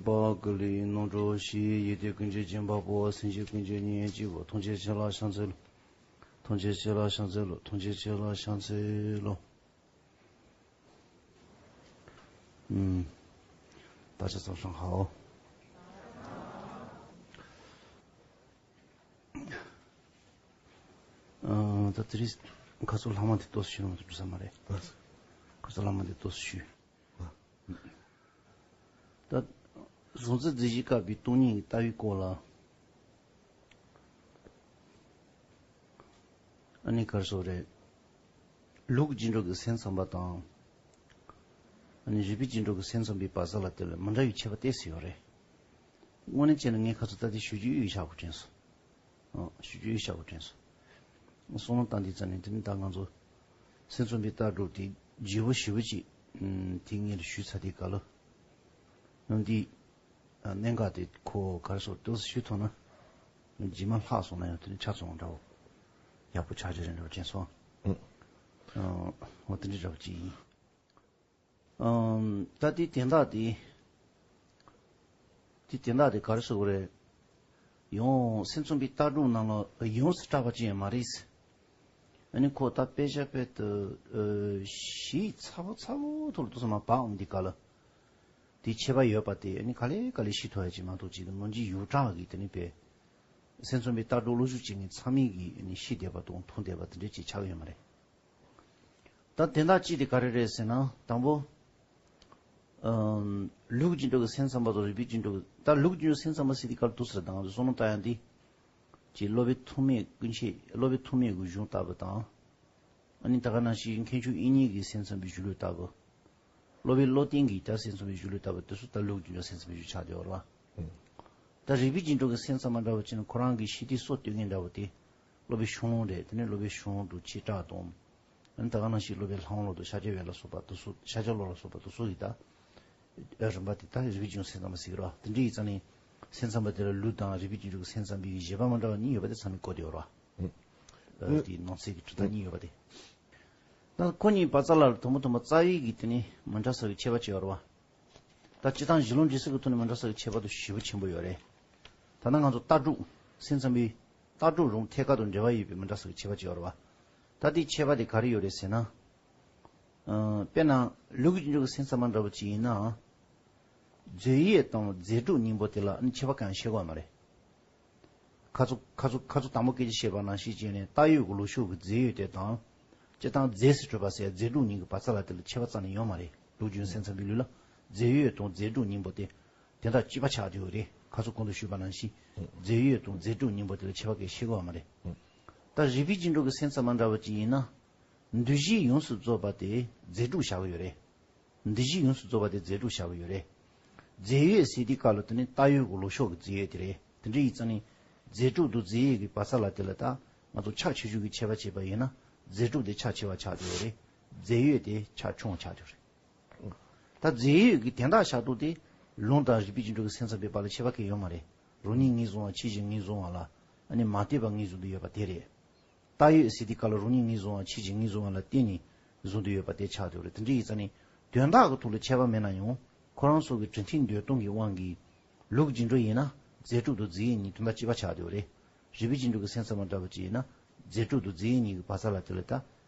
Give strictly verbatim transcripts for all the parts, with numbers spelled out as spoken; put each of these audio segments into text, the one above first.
པ་ཀུ་ལི་ནོར་འགྲོ་ཞེས་ཡིད་དེ་ཀུན་གྱི་སྦྱིན་པ་པོ་སེམས་ཀྱི་ཀུན་གྱི་ཉེན་གཅིག་པོ་ཐམས་ཅད་ཆེ་ལ་ཕྱག་འཚལ་ལོ། ཐམས་ཅད་ཆེ་ལ་ཕྱག་འཚལ་ལོ། ཐམས་ཅད་ཆེ་ལ་ཕྱག་འཚལ་ལོ། ཨུམ། ད་ཆ་ཚང་ཧྲང་ཧའོ། ཨ། ད་དེ་རིང་ཁ་སང་ལྷག་མ་འདི་ཏོག་ཙམ་ཞུས་ན་འགྲིག་ས་མ་རེད། ཁ་སང་ལྷག་མ་འདི་ཏོག་ཙམ་ཞུས། ད་གཟུང་འཛིན་རྫས་གཞན་བཀག་པའི་སྟོང་ཉིད་ཀྱི་ལྟ་བའི་སྐོར་ལ། ཨ་ནི་ག་རེ་ཟེར་རེད། ལུགས་ཀྱི་རྒྱུ་འབྲས་ཀྱི་སེམས་ཙམ་པ་དང་། ཨ་ནི་རིགས་པའི་རྒྱུ་འབྲས་ཀྱི་སེམས་ཙམ་པའི་བར་མཚམས་ལ་དེ་ལ་མི་འདྲ་བའི་ཁྱད་པར་ཏོག་ཙམ་ཡོད་རེད། དངོས་གནས་བྱས་ན་ངས་ཁ་སང་ད་ལྟའི་ཞུ་རྒྱུ་ཡོད་ཤག་གོ་དྲན་སོང་། ཨ། ཞུ་རྒྱུ་ཡོད་ཤག་གོ་དྲན་སོང་། བསམ་བློ་བཏང་དུས་ཙམ་ནས་དེ་ནི་ད་ང་ཚོ་སེམས་ཙམ་པའི་ལྟ་གྲུབ་དེ་བརྗེ་པོ་ཞེ་པོ་ཅིག་ཨུམ། དེ་ངས་ཞུས་ཚར་དུས་སྐབས་ལ། ནམ་འདི་ཨ། གནད་འགག་དེ་ཁོ་ག་རེ་ཟེར་ཏོག་ཙམ་ཞུ་ཐུབ་ན། རྗེས་མ་ལྷག་སོང་ན་ཡང་དེ་ནི་ཆ་ཚང་འདྲ་བོ་ཡག་པོ་ཆགས་ཀྱི་རེད་འདྲ་བོ་དྲན་སོང་། ཨ། འོ་དེ་འདྲ་འདྲ་བོ་ཅིག་ཡིན། ཨམ། ད་དེ་དན་རྟགས་དེ། དེ་དན་རྟགས་དེ་ག་རེ་ཟེར་དགོས་རེད། ཡང་སེམས་ཙམ་པའི་ལྟ་གྲུབ་ནང་ལ་ཡོངས་སུ་གྲགས་པ་ཅིག་ཡང་མ་རེད། ཨ་ནི་ཁོ་ད་དཔེ་ཆ་དཔེ་དུ་ཨ། ཞིབ་ཚ་པོ་ཚ་པོ་ཐོག་ལ་ཏོག་ཙམ་མར་བག་འོང་དུས་སྐབས་ལ། དེ་ཁྱད་པར་ཡོད་པ་དེ་ཨ་ནི་ག་ལེ་ག་ལེ་ཤེས་ཐུབ་ཡ་ཅིག་མ་གཏོགས་ཅིག་ནང་གི་ཡུལ་གྲགས་ཀྱི་དེ་ནི་དཔེ། སེམས་ཙམ་པའི་ལྟ་གྲུབ་སློབ་ཞུགས་བྱེད་མཁན་ཚང་མས་ཀྱིས་ཨ་ནི་ཤེས་བསྡད་པ་དང་མཐོང་བསྡད་པ་དེ་འདྲ་ཅིག་ཆགས་ཡོད་མ་རེད། ད་དན་རྟགས་གཅིག་དེ་ག་རེ་རེད་ཟེར་ན་དང་པོ། ཨམ། ལུགས་ཀྱི་རྒྱུ་འབྲས་ཀྱི་སེམས་ཙམ་པ་དང་རིགས་པའི་རྒྱུ་འབྲས་ཀྱི། ད་ལུགས་ཀྱི་རྒྱུ་འབྲས་སེམས་ཙམ་པ་ཟེར་དུས་སྐབས་ལ་ཏོག་ཙམ་ད་ང་ཚོ་བསམ་བློ་བཏང་ཡ་འདི། ཅིག་སློབ་དཔོན་ཐོགས་མེད་ཀུན་ཁྱབ། སློབ་དཔོན་ཐོགས་མེད་ཀྱི་གཞུང་ལྟ་བུ་དང་། ཨ་ནི་ད་ག་ནང་བཞིན་མཁན་ཆུང་དབྱིག་གཉེན་གྱི་སེམས་ཙམ་པའི་གཞུང་ལུགས་ལྟ་བུ། སློབ་དཔོན་བློ་ལྡན་གྱི་ད་སེམས་ཙམ་པའི་གཞུང་ལུགས་ལྟ་བུ་དེ་ཚོ་ད་ལུགས་ཀྱི་རྒྱུ་འབྲས་སེམས་ཙམ་པའི་གཞུང་ཆགས་བསྡད་ཡོད་རེད་བ། ད་རིགས་པའི་རྒྱུ་འབྲས་ཀྱི་སེམས་ཙམ་པ་འདྲ་བོ་བྱས་ན་ཁོ་རང་གི་ཤེས་ལྡན་སྲོལ་གཏོད་མཁན་འདྲ་བོ་དེ། སློབ་དཔོན་ཤོང་ལོང་རེད། དེ་ནས་སློབ་དཔོན་ཤོང་ལོང་དང་ཆོས་གྲགས་དང་། ཨ་ནི་ད་ག་ནང་བཞིན་སློབ་དཔོན་ལྷ་དབང་བློ་དང་ཤཱཀྱ་བོད་ལ་སོགས་པ་དེ་ཚོ། ཤཱཀྱ་བློ་ལ་སོགས་པ་དེ་ཚོ་ཡིས་ད། ཨ། རིམ་པ་དེ་ད་རིགས་པའི་རྒྱུ་འབྲས་སེམས་ཙམ་པ་ཟེར་གྱི་རེད་བ། དེ་འདྲ་ཡིན་ཙང་ནི། སེམས་ཙམ་པ་དེ་ལ་ལུགས་དང་རིགས་པའི་རྒྱུ་འབྲས་ཀྱི་སེམས་ཙམ་པའི་བཞེད་པ་མི་འདྲ་བ་གཉིས་ཡོད་པ་དེ་ཚང་མས་གོ་བསྡད་ཡོད་རེད་བ། ཨ། དེའི་ནང་གསེས་ཀྱི་གྲུབ་མཐའ་གཉིས་ཡོད་པ་དེ། ད་ཁོ་གཉིས་བར་མཚམས་ལ་དང་པོ་དང་པོ་རྩ་བའི་གི་དེ་ནི་མི་འདྲ་ས་གི་ཁྱད་པར་ཅིག་ཡོད་རེད་བ། ད་སྤྱིར་བཏང་གཞི་ལུགས་འབྲས་སེལ་གྱི་ཐོག་ནས་མི་འདྲ་ས་གི་ཁྱད་པར་དེ་ཞེ་པོ་ཆེན་པོ་ཡོད་རེད། ད་ལྟ་ང་ཚོ་ལྟ་གྲུབ་སེམས་ཙམ་པའི་ལྟ་གྲུབ་རང་ཐད་ཀར་དུ་འབྲེལ་བ་ཡོད་པའི་མི་འདྲ་ས་གི་ཁྱད་པར་ཅིག་ཡོད་རེད་བ། ད་དེའི་ཁྱད་པར་དེ་ག་རེ་ཡོད་རེད་ཟེར་ན། ཨ། དཔེར་ན་ལུགས་ཀྱི་རྒྱུ་འབྲས་ཀྱི་སེམས་ཙམ་པ་འདྲ་བོ་ཅིག་ཡིན་ན། རྫས་ཡོད་དང་རྫས་གྲུབ་གཉིས་པོ་དེ་ལ་ནི་ཁྱད་པར་གང་ཡང་ཕྱེ་གི་ཡོད་མ་རེད། ཁ་ཚུགས་ཁ་ཚུགས་ཁ་ཚུགས་དང་པོ་སྐད་ཆ་བཤད་པ་ནང་བཞིན་བྱས་ནས་བཏགས་ཡོད་ཀྱི་ལུགས་ཕྱོགས་ཀྱི་རྫས་ཡོད་དེ་དང་། སྤྱིར་བཏང་རྫས་སུ་གྲུབ་པ་ཟེར་རྫས་གྲུབ་གཉིས་ཀྱི་བར་མཚམས་ལ་དེ་ལ་ཁྱད་པར་རྩ་ནས་ཡོད་མ་རེད། ལུགས་རྒྱུ་འབྲས་སེམས་ཙམ་པའི་ལུགས་ལ་རྫས་ཡོད་དང་རྫས་གྲུབ་གཉིས་པོ་དེ། དེ་འདྲ་གཅིག་པ་ཆགས་བསྡད་ཡོད་རེད། ཁ་ཚུགས་གོང་དུ་ཞུས་པ་ནང་བཞིན། རྫས་ཡོད་དང་རྫས་གྲུབ་གཉིས་པོ་དེ་ལ་ཁྱད་པར་གང་ཡང་ཕྱེ་གི་ཡོད་མ་རེད། ད་རིགས་པའི་རྒྱུ་འབྲས་ཀྱི་སེམས་ཙམ་པ་འདྲ་བོ་ཅིག་ཡིན་ན། འདུ་བྱེད་ཡོངས་སུ་རྫོགས་པ་དེ་རྫས་གྲུབ་བཞག་གི་ཡོད་རེད། འདུ་བྱེད་ཡོངས་སུ་རྫོགས་པ་དེ་རྫས་གྲུབ་བཞག་གི་ཡོད་རེད། རྫས་ཡོད་ཟེར་དུས་སྐབས་ལ་དེ་ནི་བཏགས་ཡོད་ཀྱི་ལུགས་ཕྱོགས་ཀྱི་རྫས་ཡོད་དེ་རེད། དེ་འདྲ་ཡིན་ཙང་ནི། རྫས་གྲུབ་དང་རྫས་ཡོད་ཀྱི་བར་མཚམས་ལ་དེ་ལ་ད་ང་ཚོ་ཕྱོགས་ཆོས་བཞི་གི་ཁྱད་པར་བྱས་པ་ཡིན་ན། རྫས་གྲུབ་དེ་ཕྱོགས་ཆེ་བ་ཆགས་བསྡད་ཡོད་རེད། རྫས་ཡོད་དེ་ཕྱོགས་ཆུང་བ་ཆགས་བསྡད་ཡོད་རེད། ད་རྫས་ཡོད་ཀྱི་དན་རྟགས་བཞག་སྟངས་དེ། ལུང་དང་རིགས་པའི་རྒྱུ་འབྲས་ཀྱི་སེམས་ཙམ་པའི་བར་ལ་ཁྱད་པར་གང་ཡང་ཡོད་མ་རེད། རང་ཉིད་ངོས་བཟུང་བ་ཕྱི་རྐྱེན་ངོས་བཟུང་བ་ལ། ཨ་ནི་མ་ལྟོས་པ་ངོས་བཟུང་དུ་ཡོད་པ་དེ་རེད། བཏགས་ཡོད་ཟེར་དུས་སྐབས་ལ་རང་ཉིད་ངོས་བཟུང་བ་ཕྱི་རྐྱེན་ངོས་བཟུང་བ་ལ་བརྟེན་ནས་བཟུང་དུ་ཡོད་པ་དེ་ཆགས་བསྡད་ཡོད་རེད། དེ་འདྲ་ཡིན་ཙང་ནི། དོན་དག་གི་ཐོག་ལ་ཁྱད་པར་མེད་ན་ཡང་། ཁོ་རང་ཚོ་གི་གྲུབ་མཐའི་འདོད་སྟངས་ཀྱི་དབང་གིས། ལུགས་རྒྱུ་འབྲས་ཡིན་ན་རྫས་གྲུབ་དང་རྫས་ཡོད་གཉིས་དོན་དག་གཅིག་པ་ཆགས་བསྡད་ཡོད་རེད། རིགས་པའི་རྒྱུ་འབྲས་ཀྱི་སེམས་ཙམ་པ་འདྲ་བོ་ཅིག་ཡིན་ན། རྫས་གྲུབ་དང་རྫས་ཡོད་གཉིས་ཀྱི་བར་མཚམས་ལ་དེ་ལ་ད།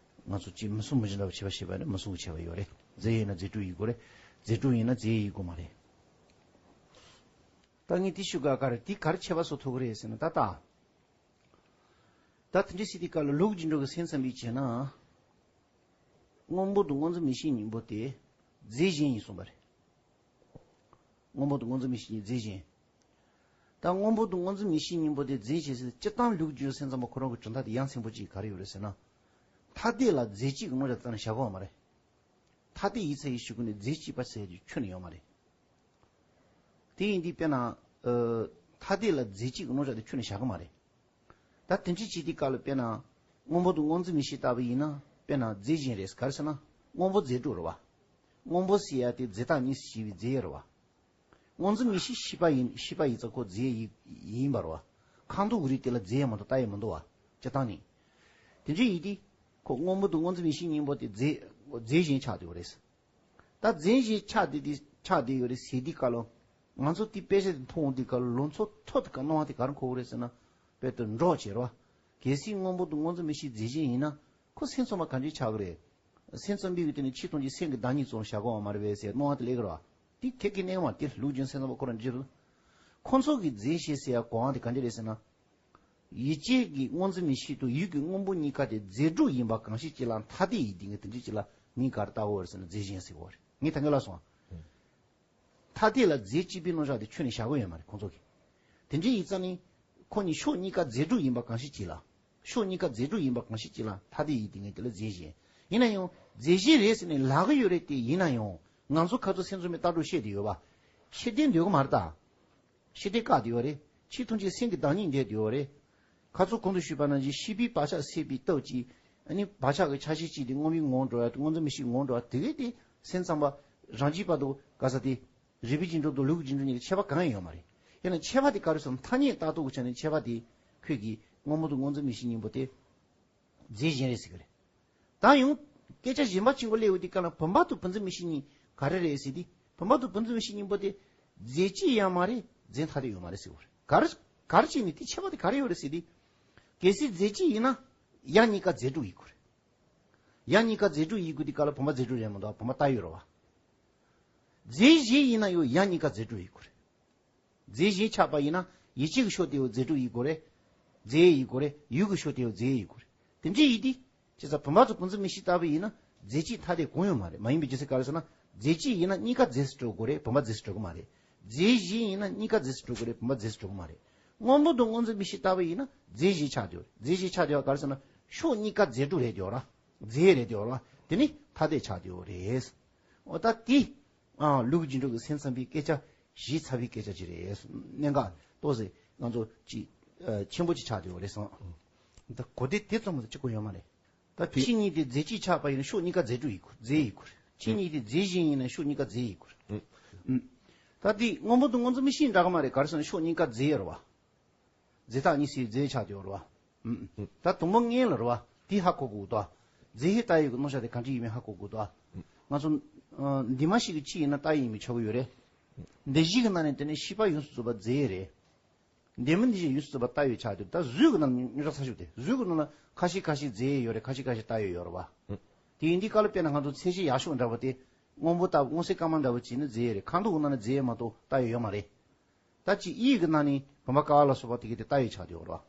ང་ཚོ་གཅིག་མུ་གསུམ་མུ་བཞི་འདྲ་བོ་ཁྱད་པར་བཤད་པ་ནི་མུ་གསུམ་གྱི་ཁྱད་པར་ཡོད་རེད། རྫས་ཡོད་ན་རྫས་གྲུབ་ཡིན་དགོས་རེད། རྫས་གྲུབ་ཡིན་ན་རྫས་ཡོད་ཡིན་དགོས་མ་རེད། ད་ངས་དེ་ཞུ་ག་ག་རེ་དེ་ག་རེ་ཁྱད་པར་བཟོ་ཐུབ་ཀྱི་རེད་ཟེར་ན་ད་ལྟ། ད་དེ་འདྲ་ཟེར་དུས་སྐབས་ལ་ལུགས་རྒྱུ་འབྲས་ཀྱི་སེམས་ཙམ་པས་བྱས་ན། སྔོན་པོ་དང་སྔོ་འཛིན་མིག་ཤེས་གཉིས་པོ་དེ་རྫས་གཞན་ཡིན་གསུངས་པ་རེད། སྔོན་པོ་དང་སྔོ་འཛིན་མིག་ཤེས་གཉིས་རྫས་གཞན། ད་སྔོན་པོ་དང་སྔོ་འཛིན་མིག་ཤེས་གཉིས་པོ་དེ་རྫས་གཞན་ཟེར་སྤྱིར་བཏང་ལུགས་རྒྱུ་སེམས་ཙམ་པ་ཁོ་རང་གི་གྲུབ་མཐའ་དེ་ཡ་མཚན་པོ་གཅིག་ག་རེ་ཡོད་རེད་ཟེར་ན། ཐ་དད་ལ་རྫས་གཅིག་གི་རྣམ་གཞག་རྩ་ནས་བཞག་གི་ཡོད་མ་རེད། ཐ་དད་ཡིན་ཚད་ཀྱི་ཕྱོགས་ཀུན་ནས་རྫས་གཅིག་པ་ཟེར་རྒྱུ་ཁྱོན་ནས་ཡོད་མ་རེད། དེ་ཡིན་དུས་དཔེར་ན། ཨ། ཐ་དད་ལ་རྫས་གཅིག་གི་རྣམ་གཞག་དེ་ཁྱོན་ནས་བཞག་གི་མ་རེད། ད་དེ་འདྲ་བྱེད་དུས་སྐབས་ལ་དཔེར་ན། སྔོན་པོ་དང་སྔོ་འཛིན་མིག་ཤེས་ལྟ་བུ་ཡིན་ན་དཔེར་ན་རྫས་གཞན་རེད། ག་རེ་ཟེར་ན། སྔོན་པོ་རྫས་གྲུབ་རེད་བ། སྔོན་པོ་ཟེར་ཡ་དེ་རྫས་རྟགས་གཉིས་སུ་ཕྱེ་བའི་རྫས་ཡོད་རེད་བ། སྔོ་འཛིན་མིག་ཤེས་ཤེས་པ་ཡིན། ཤེས་པ་ཡིན་ཙང་ཁོ་རྫས་ཡིན་ཡིན་པ་རེད་བ། ཁ་མདོག་གི་རིགས་དེ་ལ་རྫས་ཡང་མི་འདུག་རྟགས་ཡང་མི་འདུག་བ། སྤྱིར་བཏང་ནི། དེ་འདྲ་ཡིན་དུས། ཁོ་སྔོན་པོ་དང་སྔོ་འཛིན་མིག་ཤེས་གཉིས་པོ་དེ་རྫས་རྫས་གཞན་ཆགས་བསྡད་ཡོད་རེད། ད་རྫས་གཞན་ཆགས་བསྡད་དེ་ཆགས་བསྡད་ཡོད་རེད་ཟེར་དུས་སྐབས་ལ། ང་ཚོ་དེ་དཔེ་ཆ་དེ་མཐོང་འོང་དུས་སྐབས་ལ་ལང་ཚོ་ཐོག་ཏུ་ག་སྣང་བ་དེ་ག་རེ་འཁོར་གི་རེད་ཟེར་ན། དཔེ་དེ་འགྲོགས་བྱེད་རོགས། གལ་སྲིད་སྔོན་པོ་དང་སྔོ་འཛིན་མིག་ཤེས་རྫས་གཞན་ཡིན་ན། ཁོ་སེམས་ཙམ་པ་ག་འདྲས་ཆགས་ཀྱི་རེད། སེམས་ཙམ་པའི་གི་སྟེང་ནས་ཕྱི་མཐོང་ཆོས་སེམས་ཀྱི་བདག་ཉིད་ཙམ་བཞག་དགོས་པ་མ་རེད་པས་ཟེར་སྣང་བ་དེ་སླེབས་ཀྱི་རེད་བ། དེ་ཁེ་ཁེ་གནས་མ་དེ་ལུགས་རྒྱུན་སེམས་ཙམ་པ་ཁོ་རང་འདྲི་རུ། ཁོང་ཚོ་གི་རྫས་གཞན་ཟེར་ཡ་གོ་བ་དེ་ག་འདྲས་རེད་ཟེར་ན། ཡིད་ཀྱི་སྔོ་འཛིན་མིག་ཤེས་དང་ཡུལ་གྱི་སྔོན་པོ་གཉིས་ཀ་དེ་རྫས་གྲུབ་ཡིན་པ་གང་ཞིག་ཅིག་ལ་ཐ་དད་ཡིན་དེ་ངས་དེ་འདྲས་ཅིག་ལ་ངས་ག་རེ་ལྟ་གི་ཡོད་རེད་ཟེར་ན་རྫས་གཞན་ཟེར་གི་ཡོད་རེད། ངས་ད་གིན་ལབ་སོང་། ཐ་དད་ལ་རྫས་གཅིག་པའི་རྣམ་གཞག་དེ་ཁྱོན་ནས་བཞག་གི་ཡོད་མ་རེད་ཁོང་ཚོ་གིས། དེ་འདྲའི་ཡིན་ཙང་ནི། ཁོ་གཉིས་ཕྱོགས་གཉིས་ཀ་རྫས་གྲུབ་ཡིན་པ་གང་ཞིག་ཅིག་ལ། ཕྱོགས་གཉིས་ཀ་རྫས་གྲུབ་ཡིན་པ་གང་ཞིག་ཅིག་ལ་ཐ་དད་ཡིན་དེ་ངས་དེ་ལ་རྫས་གཞན། ཡིན་ན་ཡང་རྫས་གཞན་རེད་ཟེར་ནས་ལབ་གི་ཡོད་རེད་དེ། ཡིན་ན་ཡང་ང་ཚོ་ཁ་ཚོ་སེམས་ཚོར་མའི་ལྟ་གྲུབ་བཤད་དེ་ཡོད་པ། ཕྱིར་བལྟས་འདོད་གི་མ་རེད་ད། ཕྱིར་བལྟས་བཀག་དེ་ཡོད་རེད། ཕྱི་མཐོང་ཆོས་སེམས་ཀྱི་བདག་ཉིད་འདས་དེ་ཡོད་རེད། ཁ་ཚོ་གོང་དུ་ཞུས་པ་ནང་བཞིན་ཤེས་པའི་བག་ཆགས་སད་པའི་སྟོབས་ཀྱིས། ཨ་ནི་བག་ཆགས་ཀྱི་ཆ་ཤས་གཅིག་དེ་སྔོན་པོའི་ངང་འགྲོ་ཡ་དེ་སྔོ་འཛིན་མིག་ཤེས་ངང་འགྲོ་བ་དེ་གས་དེ་སེམས་ཙམ་པ་རང་རྒྱུད་བར་དུ་ག་ས་དེ། རིག་པའི་རྗེས་འགྲོ་དང་ལུགས་ཀྱི་རྗེས་འགྲོ་གཉིས་ཀྱི་ཁྱད་པར་གང་ཡང་ཡོད་མ་རེད། ཡང་ན་ཁྱད་པར་དེ་ག་རེ་ཟེར་ན་ཐ་སྙད་ལྟ་རྟོག་གི་ཆ་ནས་ཁྱད་པར་དེ་ཁོས་ཀྱིས་སྔོན་པོ་དང་སྔོ་འཛིན་མིག་ཤེས་གཉིས་པོ་དེ་རྫས་གཞན་རེད་ཟེར་གི་རེད། ད་ཡང་སྐད་ཆ་གཞན་པ་གཅིག་གོ་སླེབས་ཡོང་དུས་སྐབས་ལ་བུམ་པ་དང་བུམ་འཛིན་མིག་ཤེས་གཉིས་ག་རེ་རེད་ཟེར་དུས། བུམ་པ་དང་བུམ་འཛིན་མིག་ཤེས་གཉིས་པོ་དེ་རྫས་གཅིག་ཡང་མ་རེད། རྫས་ཐ་དད་ཡང་མ་རེད་ཟེར་གི་རེད། ག་རེ་ག་རེ་བྱས་ནས་དེ་ཁྱད་པར་དེ་ག་རེ་ཡོད་རེད་ཟེར་དུས། གལ་སྲིད་རྫས་གཅིག་ཡིན་ན་ཡང་གཉིས་ཀ་རྫས་གྲུབ་ཡིན་དགོས་རེད། ཡང་གཉིས་ཀ་རྫས་གྲུབ་ཡིན་དགོས་དུས་སྐབས་ལ་བུམ་པ་རྫས་གྲུབ་རེད་མ་གཏོགས་བུམ་པ་ལྟ་ཡོད་རེད་བ། རྫས་གཞན་ཡིན་ན་ཡང་ཡང་གཉིས་ཀ་རྫས་གྲུབ་ཡིན་དགོས་རེད། རྫས་གཞན་ཆགས་པ་ཡིན་ན་ཡིད་ཆེས་ཀྱི་ཕྱོགས་དེ་ཡང་རྫས་གྲུབ་ཡིན་དགོས་རེད། རྫས་ཡིན་དགོས་རེད། ཡུལ་གྱི་ཕྱོགས་དེ་ཡང་རྫས་ཡིན་དགོས་རེད། དེ་འདྲ་ཡིན་དུས། བྱས་ཙང་བུམ་པ་དང་བུམ་འཛིན་མིག་ཤེས་ལྟ་བུ་ཡིན་ན་རྫས་གཅིག་ཐ་དད་གང་ཡང་མ་རེད། མ་ཡིན་པའི་རྒྱུ་མཚན་ག་རེ་ཟེར་ན། རྫས་གཅིག་ཡིན་ན་གཉིས་ཀ་རྫས་སུ་གྲུབ་དགོས་རེད། བུམ་པ་རྫས་སུ་གྲུབ་ཀྱི་མ་རེད། རྫས་གཞན་ཡིན་ན་གཉིས་ཀ་རྫས་སུ་གྲུབ་དགོས་རེད། བུམ་པ་རྫས་སུ་གྲུབ་ཀྱི་མ་རེད། སྔོན་པོ་དང་སྔོ་འཛིན་མིག་ཤེས་ལྟ་བུ་ཡིན་ན་རྫས་གཞན་ཆགས་བསྡད་ཡོད་རེད། རྫས་གཞན་ཆགས་བསྡད་ཡོད་ག་རེ་ཟེར་ན། ཕྱོགས་གཉིས་ཀ་རྫས་གྲུབ་རེད་བསྡད་ཡོད་ར། རྫས་རེད་བསྡད་ཡོད་ར། དེ་ནི་ཐ་དད་ཆགས་བསྡད་ཡོད་རེད། འོ་ད་དེ། ཨ། ལུགས་རྒྱུན་འགྲོ་གི་སེམས་ཙམ་པའི་སྐད་ཆ་ཞིབ་ཚགས་པའི་སྐད་ཆ་ཅིག་རེད། གནད་འགག་ཏོག་ཙམ་ང་ཚོ་ཅིག་ཨ། ཆེན་པོ་ཅིག་ཆགས་བསྡད་ཡོད་རེད་བསམ། ད་གོ་བདེ་དེ་ཙམ་ལ་གཅིག་པོ་ཡོད་མ་རེད། ད་ཕྱི་གཉིས་དེ་རྫས་གཅིག་ཆགས་པ་ཡིན་ན་ཕྱོགས་གཉིས་ཀ་རྫས་གྲུབ་ཡིན་དགོས། རྫས་ཡིན་དགོས་རེད། ཕྱི་གཉིས་དེ་རྫས་གཞན་ཡིན་ན་ཕྱོགས་གཉིས་ཀ་རྫས་ཡིན་དགོས་རེད། ཨུ། ད་དེ་སྔོན་པོ་དང་སྔོ་འཛིན་མིག་ཤེས་འདྲ་གི་མ་རེད། ག་རེ་ཟེར་ན་ཕྱོགས་གཉིས་ཀ་རྫས་ཡོད་རེད་བ། རྫས་ཐ་སྙད་སའི་རྫས་ཆགས་བསྡད་ཡོད་རེད་བ། ཨུ། ད་དང་པོ་ངན་ལ་རེད་བ། དེ་ཧ་གོ་དགོས་འདུག་རྫས་ཧེ་ལྟ་ཡོད་ཀྱི་རྣམ་གཞག་དེ་གང་འདྲ་ཡིན་མིན་ཧ་གོ་དགོས་འདུག་ང་ཚོ། ཨ། འདི་མ་ཞིག་གི་ཕྱི་ཡིན་ན་ལྟ་ཡིན་མིན་ཆགས་ཀྱི་ཡོད་རེད། འདི་བཞི་གི་ནང་ནས་དེ་ནས་ཤེས་པ་ཡོངས་སུ་རྫོགས་པ་རྫས་རེད། འདི་མིན་འདི་བཞིན་ཡོངས་སུ་རྫོགས་པ་ལྟ་ཡོད་ཆགས་དུས། ད་གཟུགས་ཀྱི་ནང་ནས་རྙོག་དྲ་ཚ་ཤོས་དེ། གཟུགས་ཀྱི་ནང་ལ་ཁ་ཤས་ཁ་ཤས་རྫས་ཡོད་རེད། ཁ་ཤས་ཁ་ཤས་ལྟ་ཡོད་ཡོད་རེད་བ། དེ་ཡིན་དུས་སྐབས་ལ་དཔེར་ན་ང་ཚོ་ཚད་གཞི་ཡག་ཤོས་འདྲ་བོ་དེ། སྔོན་པོ་ལྟ་བུ་སྔོ་སེར་དཀར་དམར་འདྲ་བོ་བྱས་ན་རྫས་རེད། ཁ་དོག་གི་ནང་ན་རྫས་མ་གཏོགས་ལྟ་ཡོད་ཡོད་མ་རེད། ད་ཅིག་དབྱིབས་ཀྱི་ནང་ནས་བུམ་པ་ཀ་བ་ལ་སོགས་པ་དེ་གས་དེ་ལྟ་ཡོད་ཆགས་དེ་ཡོད་རེད་བ།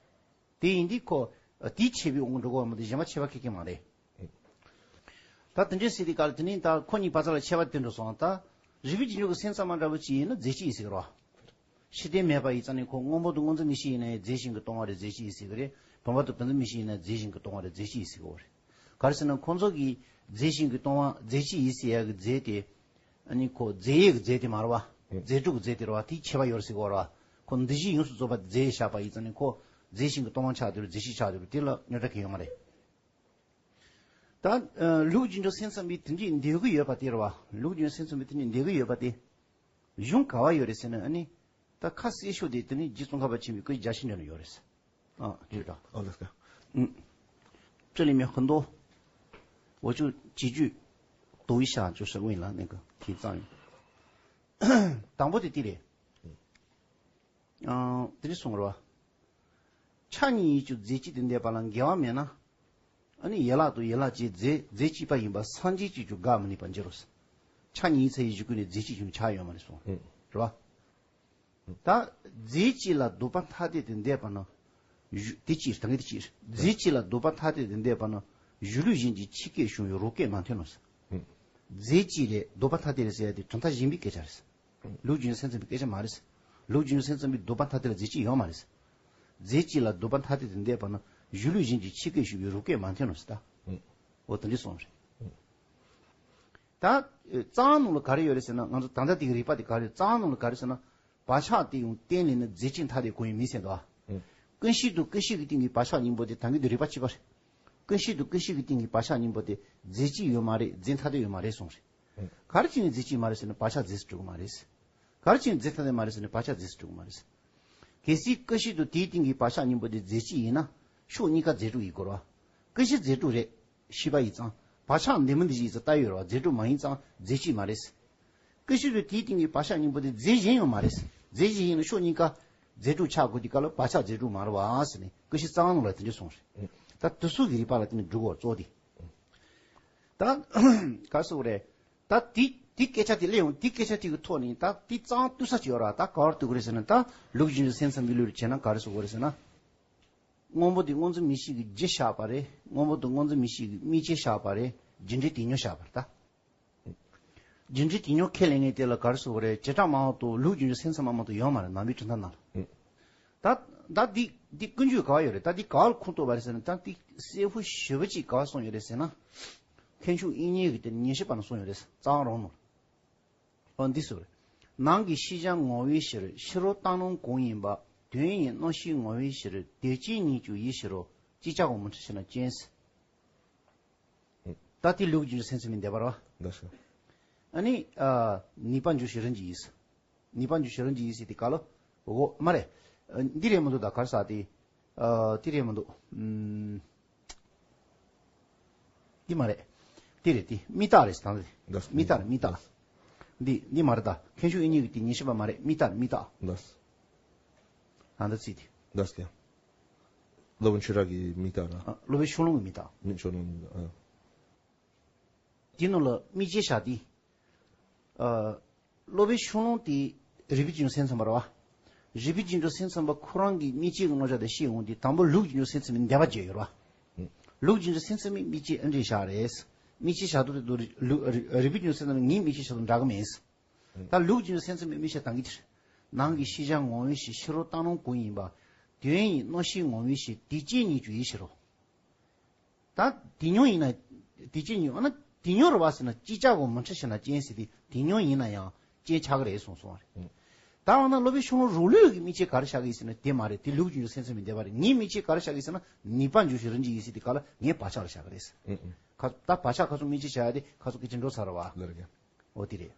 དེ་ཡིན་དུས་ཁོ། དེའི་ཆད་པའི་དབང་གིས་འགྲོ་གི་ཡོད་མ་གཏོགས་གཞན་པ་ཁྱད་པར་ཁེ་ཁེ་མ་རེད། ད་དེ་འདྲའི་ཟེར་དུས་སྐབས་ལ་དེ་ནས་ད་ཁོ་གཉིས་བར་ཚ་ལ་ཁྱད་པར་དེ་འགྲོ་སོང་། ད་རིག་པའི་རྗེས་འཇུག་གི་སེམས་ཙམ་པ་འདྲ་བོ་ཅིག་ཡིན་ན་རྫས་གཅིག་ཡིན་ཟེར་གི་རེད་བ། ཕྱིར་བལྟས་མེད་པ་ཡིན་ཙང་ནས་ཁོ་སྔོན་པོ་དང་སྔོ་འཛིན་མིག་ཤེས་ཡིན་ན་ཡང་རྫས་གཞན་གྱིས་སྟོང་བ་རེད། རྫས་གཅིག་ཡིན་ཟེར་གི་རེད། བུམ་པ་དང་བུམ་འཛིན་མིག་ཤེས་ཡིན་ན་རྫས་གཞན་གྱིས་སྟོང་བ་རེད། རྫས་གཅིག་ཡིན་ཟེར་གི་རེད། ག་རེ་ཟེར་ན་ཁོང་ཚོ་གིས་རྫས་གཞན་གྱིས་སྟོང་བ་རྫས་གཅིག་ཡིན་ཟེར་ཡག་གི་རྫས་དེ། ཨ་ནི་ཁོ་རྫས་ཡོད་ཀྱི་རྫས་དེ་མ་རེད་བ། རྫས་གྲུབ་ཀྱི་རྫས་དེ་རེད་བ། དེའི་ཁྱད་པར་ཡོད་རེད་ཟེར་གི་རེད་བ། ཁོ་འདི་བཞི་ཡོངས་སུ་རྫོགས་པ་རྫས་བཞག་པ་ཡིན་ཙང་ནས་ཁོ་རྫས་གཞན་གྱིས་སྟོང་བ་ཆགས་བསྡད་རེད། རྫས་གཅིག་ཆགས་བསྡད་རེད། དེ་ལ་རྙོག་དྲ་གང་ཡང་ཡོད་མ་རེད། ད། ཨ། ལུགས་རྒྱུན་འགྲོ་སེམས་ཙམ་པའི་དེ་འདྲའི་འདོད་ཀྱི་ཡོད་པ་དེ་རེད་བ། ལུགས་རྒྱུན་སེམས་ཙམ་པའི་དེ་འདྲའི་འདོད་ཀྱི་ཡོད་པ་དེ། གཞུང་ག་བ་ཡོད་རེད་ཟེར་ན། ཨ་ནི། ད་ཁ་གསལ་ཤོས་དེ་དེ་ནི་རྗེ་ཙོང་ཁ་པ་ཆེན་པོའི་སྐུ་རྒྱ་ཤིང་འདྲ་ན་ཡོད་རེད། ཨ། དེ་འདྲ། ཨ། ལགས་སོ། ཨུ། 这里面很多，我就几句读一下，就是为了那个提赞。དང་པོ་དེ་དེ་རེད། ཨ། དེ་རེད་གསུངས་རེད་བ། ཕྱག་གཉིས་ཡིད་ཀྱི་རྫས་གཅིག་ཏུ་འདས་པ་ལ་འགལ་བ་མེད་ན། ཨ་ནི་ཡན་ལག་དང་ཡན་ལག་གཅིག་རྫས་རྫས་གཅིག་པ་ཡིན་པ་སངས་རྒྱས་ཀྱིས་ཀྱང་དགག་མི་ནུས་པར་འགྱུར་རོ། ཕྱག་གཉིས་ཡིད་ཚ་ཡིད་གཞུག་ཀུན་ནས་རྫས་གཅིག་ཀྱང་ཆགས་ཡོད་མ་རེད་གསུངས། ཨུ། རེད་བ། ད་རྫས་གཅིག་ལ་ལྡོག་པ་ཐ་དད་དུ་འདས་པ་ན། གཞུ། དེ་གཅིག་རེད། ད་གིན་དེ་གཅིག་རེད། རྫས་གཅིག་ལ་ལྡོག་པ་ཐ་དད་དུ་འདས་པ་ན། གཞུ་ལུགས་གཞན་གྱིས་ཕྱིས་སྐད་བྱུང་བའི་རང་སྐད་མ་ཐོན་ནོ། རྫས་གཅིག་རེད། ལྡོག་པ་ཐ་དད་རེད་ཟེར་ཡ་དེ་གྲུབ་མཐའ་གཞན་པའི་སྐད་ཆ་རེད། ལུགས་རྒྱུན་སེམས་ཙམ་པའི་སྐད་ཆ་མ་རེད། ལུགས་རྒྱུན་སེམས་ཙམ་པའི་ལྡོག་པ་ཐ་དད་ལ་རྫས་གཅིག་ཡོད་མ་རེད། རྫས་གཅིག་ལ་ལྡོག་པ་ཐ་དད་དུ་འདས་པ་ན་གཞུ་ལུགས་གཞན་གྱིས་ཕྱིས་སྐད་བྱུང་བའི་རང་སྐད་མ་ཐོན་ནོ་ཟེར་ད། འོ་དེ་འདྲ་གསུངས་རེད། ད་རྩ་བ་ནང་ལ་ག་རེ་ཡོད་རེད་ཟེར་ན། ང་ཚོ་ད་ལྟ་དེ་གི་རིགས་པ་དེ་ག་རེ། རྩ་བ་ནང་ལ་ག་རེ་ཟེར་ན། བག་ཆགས་དེ་ཡང་གཏན་ལས་ན་རྫས་གཅིག་ཐ་དད་གང་ཡང་མིན་ཟེར་འདུག་ཨ། ཀུན་གཞི་དང་ཀུན་གཞི་གི་སྟེང་གི་བག་ཆགས་གཉིས་པོ་དེ་ད་གིན་དེ་རིགས་པ་གཅིག་པ་རེད། ཀུན་གཞི་དང་ཀུན་གཞི་གི་སྟེང་གི་བག་ཆགས་གཉིས་པོ་དེ་རྫས་གཅིག་ཡོད་མ་རེད། རྫས་ཐ་དད་ཡོད་མ་རེད་གསུངས་རེད། ག་རེ་བྱས་ནས་རྫས་གཅིག་མ་རེད་ཟེར་ན་བག་ཆགས་རྫས་སུ་གྲུབ་ཀྱི་མ་རེད། ག་རེ་བྱས་ནས་རྫས་ཐ་དད་མ་རེད་ཟེར་ན་བག་ཆགས་རྫས་སུ་གྲུབ་ཀྱི་མ་རེད། གལ་སྲིད་ཀུན་གཞི་དང་དེའི་སྟེང་གི་བག་ཆགས་གཉིས་པོ་དེ་རྫས་གཅིག་ཡིན་ན་ཕྱོགས་གཉིས་ཀ་རྫས་གྲུབ་ཡིན་དགོས་རེད་བ། ཀུན་གཞི་རྫས་གྲུབ་རེད། ཤེས་པ་ཡིན་ཙང་། བག་ཆགས་འདི་མིན་འདི་བཞིན་ཡིན་ཙང་ལྟ་ཡོད་རེད་བ། རྫས་གྲུབ་མ་ཡིན་ཙང་རྫས་གཅིག་མ་རེད། ཀུ་ཤུ་རུ་དེའི་སྟེང་གི་བག་ཆགས་གཉིས་པོ་དེ་རྫས་གཞན་ཡང་མ་རེད། རྫས་གཞན་ཡིན་ན་ཕྱོགས་གཉིས་ཀ་རྫས་དྲུག་ཆགས་དགོས་དུས་སྐབས་ལ་བག་ཆགས་རྫས་དྲུག་མ་རེད་བ་ཟེར་ནས་ཀུ་ཤུ་རྩ་བ་ནང་ལ་དེ་འདྲ་གསུངས་རེད། ད་དུས་གསུམ་གྱི་རིག་པ་ལ་དེ་ནི་འགྲོ་གི་ཡོད་གཙོ་བོ་དེ། ད་ག་རེ་ཟེར་དགོས་རེད། ད་དེ་དེ་སྐད་ཆ་དེ་སླེབས་ཡོང་། དེ་སྐད་ཆ་དེ་གི་ཐོག་ནས་ད་དེ་རྩ་བ་བཏུས་ས་ཅིག་ཡོད་ར། ད་ག་བར་བཏུས་དགོས་རེད་ཟེར་ན། ད་ལུགས་རྒྱུ་འབྲས་སེམས་ཙམ་པའི་ལུགས་ལ་བྱས་ན་ག་རེ་ཟེར་དགོས་རེད་ཟེར་ན། སྔོན་པོ་དེ་སྔོ་འཛིན་མིག་ཤེས་ཀྱི་རྒྱུ་བཞག་པ་རེད། སྔོན་པོ་དེ་སྔོ་འཛིན་མིག་ཤེས་ཀྱི་དམིགས་བྱེད་བཞག་པ་རེད། རྒྱུ་འབྲས་དེ་ཉིད་བཞག་པ་རེད་ད། རྒྱུ་འབྲས་དེ་ཉིད་ཁས་ལེན་མཁན་དེ་ལ་ག་རེ་ཟེར་དགོས་རེད། བྱེ་བྲག་སྨྲ་བ་དང་ལུགས་རྒྱུ་འབྲས་སེམས་ཙམ་པ་མ་གཏོགས་ཡོད་མ་རེད། ནང་པའི་གྲུབ་མཐའ་ནང་ལ། ཨུ། ད་ད་འདི་འདི་ཀུན་སྤྱོད་ག་བ་ཡོད་རེད། ད་འདི་ག་བ་ལ་ཁུངས་གཏུགས་པ་རེད་ཟེར་ན། ད་འདི་གསལ་པོ་ཞེ་པོ་ཅིག་ག་བ་གསུངས་ཡོད་རེད་ཟེར་ན། མཁས་མཆོག་དབྱིག་གཉེན་གྱི་དེ་ཉེར་ཞི་པ་ན་གསུངས་ཡོད་རེད། རྩ་བ་རང་ནོར། ཨོ་འདི་ཟེར། ནང་གི་ཤེས་བྱ་ངོ་བོའི་ཕྱིར། ཕྱི་རོལ་བཏང་སྣང་གང་ཡིན་པ། དོན་ཡིན་རྣམ་ཤེས་ངོ་བོའི་ཕྱིར། དེ་ཅན་ཉིད་ཀྱང་ཡིད་ཕྱིར་རོ། ཅིག་ཅར་གང་མི་འཕྲད་ཕྱིར་ན་ཅན་ཟེར། ད་དེ་ལུགས་རྒྱུ་འབྲས་སེམས་ཙམ་པའི་འདོད་པ་རེད་བ། འདོད་ས། ཨ་ནི་ཨ་ནུས་པ་འཇོག་བྱེད་རང་གི་ཡིད་ཟེར། ནུས་པ་འཇོག་བྱེད་རང་གི་ཡིད་ཟེར་དེ་ག་ལ། འོ་མ་རེད། ཨ་འདི་རེད་མི་འདུག་ད་ག་རེ་ཟེར་དེ། ཨ་དེ་རེད་མི་འདུག་ཨུམ། འདི་མ་རེད། འདི་རེད། འདི་དམིགས་རྟགས་རེད་ཟེར། ད་འདི་འདི་དམིགས་རྟགས་རེད། དམིགས་རྟགས། འདི་འདི་མ་རེད། ད་མཁས་མཆོག་དབྱིག་གཉེན་གྱི་དེ་ཉེར་ཞི་པ་མ་རེད། དམིགས་རྟགས་རེད། དམིགས་རྟགས། ད་འདི་ཚིག་དེ། སློབ་དཔོན་ཆོས་གྲགས་ཀྱི་དམིགས་རྟགས་ར། ཨ་སློབ་དཔོན་ཤོ་ལོང་གི་དམིགས་རྟགས། མི་ཤོ་ལོང་གི་དམིགས་རྟགས། ཨ། དེའི་ནང་ལ་དམིགས་བྱེད་བཞག་སྟེ། ཨ། སློབ་དཔོན་ཤོ་ལོང་དེ་རིགས་པའི་རྒྱུ་འབྲས་སེམས་ཙམ་པ་རེད་བ། རིགས་པའི་རྒྱུ་འབྲས་སེམས་ཙམ་པ་ཁོ་རང་གི་དམིགས་བྱེད་ཀྱི་རྣམ་གཞག་དེ་བཤད་འོང་དུས་དང་པོ་ལུགས་རྒྱུ་འབྲས་སེམས་ཙམ་པའི་འདོད་པ་བརྗོད་ཡོད་རེད་བ། ལུགས་རྒྱུ་འབྲས་སེམས་ཙམ་པའི་དམིགས་བྱེད་ཨ་འདྲས་བཞག་རེད། དམིགས་བྱེད་བཞག་དུས་དེ་ལུགས་རིགས་པའི་རྒྱུ་འབྲས་སེམས་ཙམ་པའི་ངའི་དམིགས་བྱེད་བཞག་དུས་འདྲ་གི་མེད། ད་ལུགས་རྒྱུ་འབྲས་སེམས་ཙམ་པའི་དམིགས་བྱ་དང་གི་ཕྱིར། ནང་གི་ཤེས་བྱ་ངོ་བོའི་ཕྱིར། ཕྱི་རོལ་བཏང་སྣང་གང་ཡིན་པ། དོན་ཡིན་རྣམ་ཤེས་ངོ་བོའི་ཕྱིར། དེ་ཅན་ཉིད་ཀྱང་ཡིད་ཕྱིར་རོ། ད་དེ་ཉིད་ཡིན་ན། དེ་ཅན་ཉིད་ཡང་ན་དེ་ཉིད་རེད་བ་ཟེར་ན་ཅིག་ཅར་གང་མི་འཕྲད་ཕྱིར་ན་ཅན་ཟེར་དེ། དེ་ཉིད་ཡིན་ན་ཡང་ཅན་ཆགས་ཀྱི་རེད་གསུངས་སོང་བ་རེད། ད་འོ་ན་སློབ་དཔོན་ཤོ་ལོང་རང་ལུགས་ཀྱི་དམིགས་བྱེད་ག་རེ་བཞག་གི་ཡིན་ཟེར་ན་དེ་མ་རེད། དེ་ལུགས་རྒྱུ་འབྲས་སེམས་ཙམ་པའི་འདོད་པ་རེད། ངའི་དམིགས་བྱེད་ག་རེ་བཞག་གི་ཡིན་ཟེར་ན་ནུས་པ་འཇོག་བྱེད་རང་གི་ཡིད་ཟེར་དེ་ག་ལ་ངའི་བག་ཆགས་ལ་བཞག་གི་རེད། ཨུ་ཨུ། ཁ་ད་བག་ཆགས་ཁ་སང་དམིགས་བྱེད་བྱ་ཡ་དེ་ཁ་སང་སྐད་ཆ་འགྲོ་ཚར་བ། ལར་ག་འོ་དེ་རེད།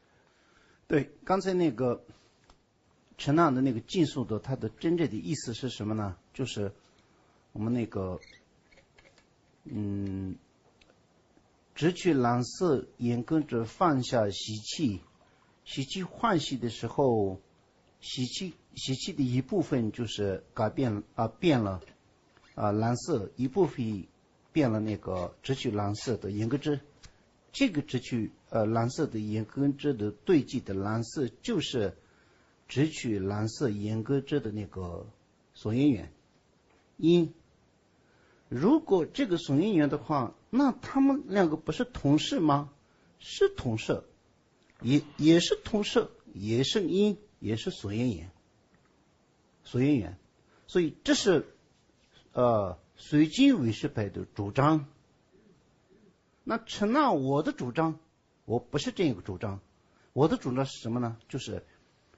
对，刚才那个陈娜的那个近似的，它的真正的意思是什么呢？就是我们那个，嗯，只取蓝色眼根之放下习气，习气欢喜的时候，习气习气的一部分就是改变啊变了，啊蓝色一部分变了那个只取蓝色的眼根之，这个只取呃蓝色的眼根之的对际的蓝色就是只取蓝色眼根之的那个所缘缘因。如果这个所缘缘的话，那他们两个不是同时吗？是同时，也也是同时，也是因，也是所缘缘，所缘缘。所以这是呃随经唯识派的主张。那陈娜我的主张，我不是这样一个主张。我的主张是什么呢？就是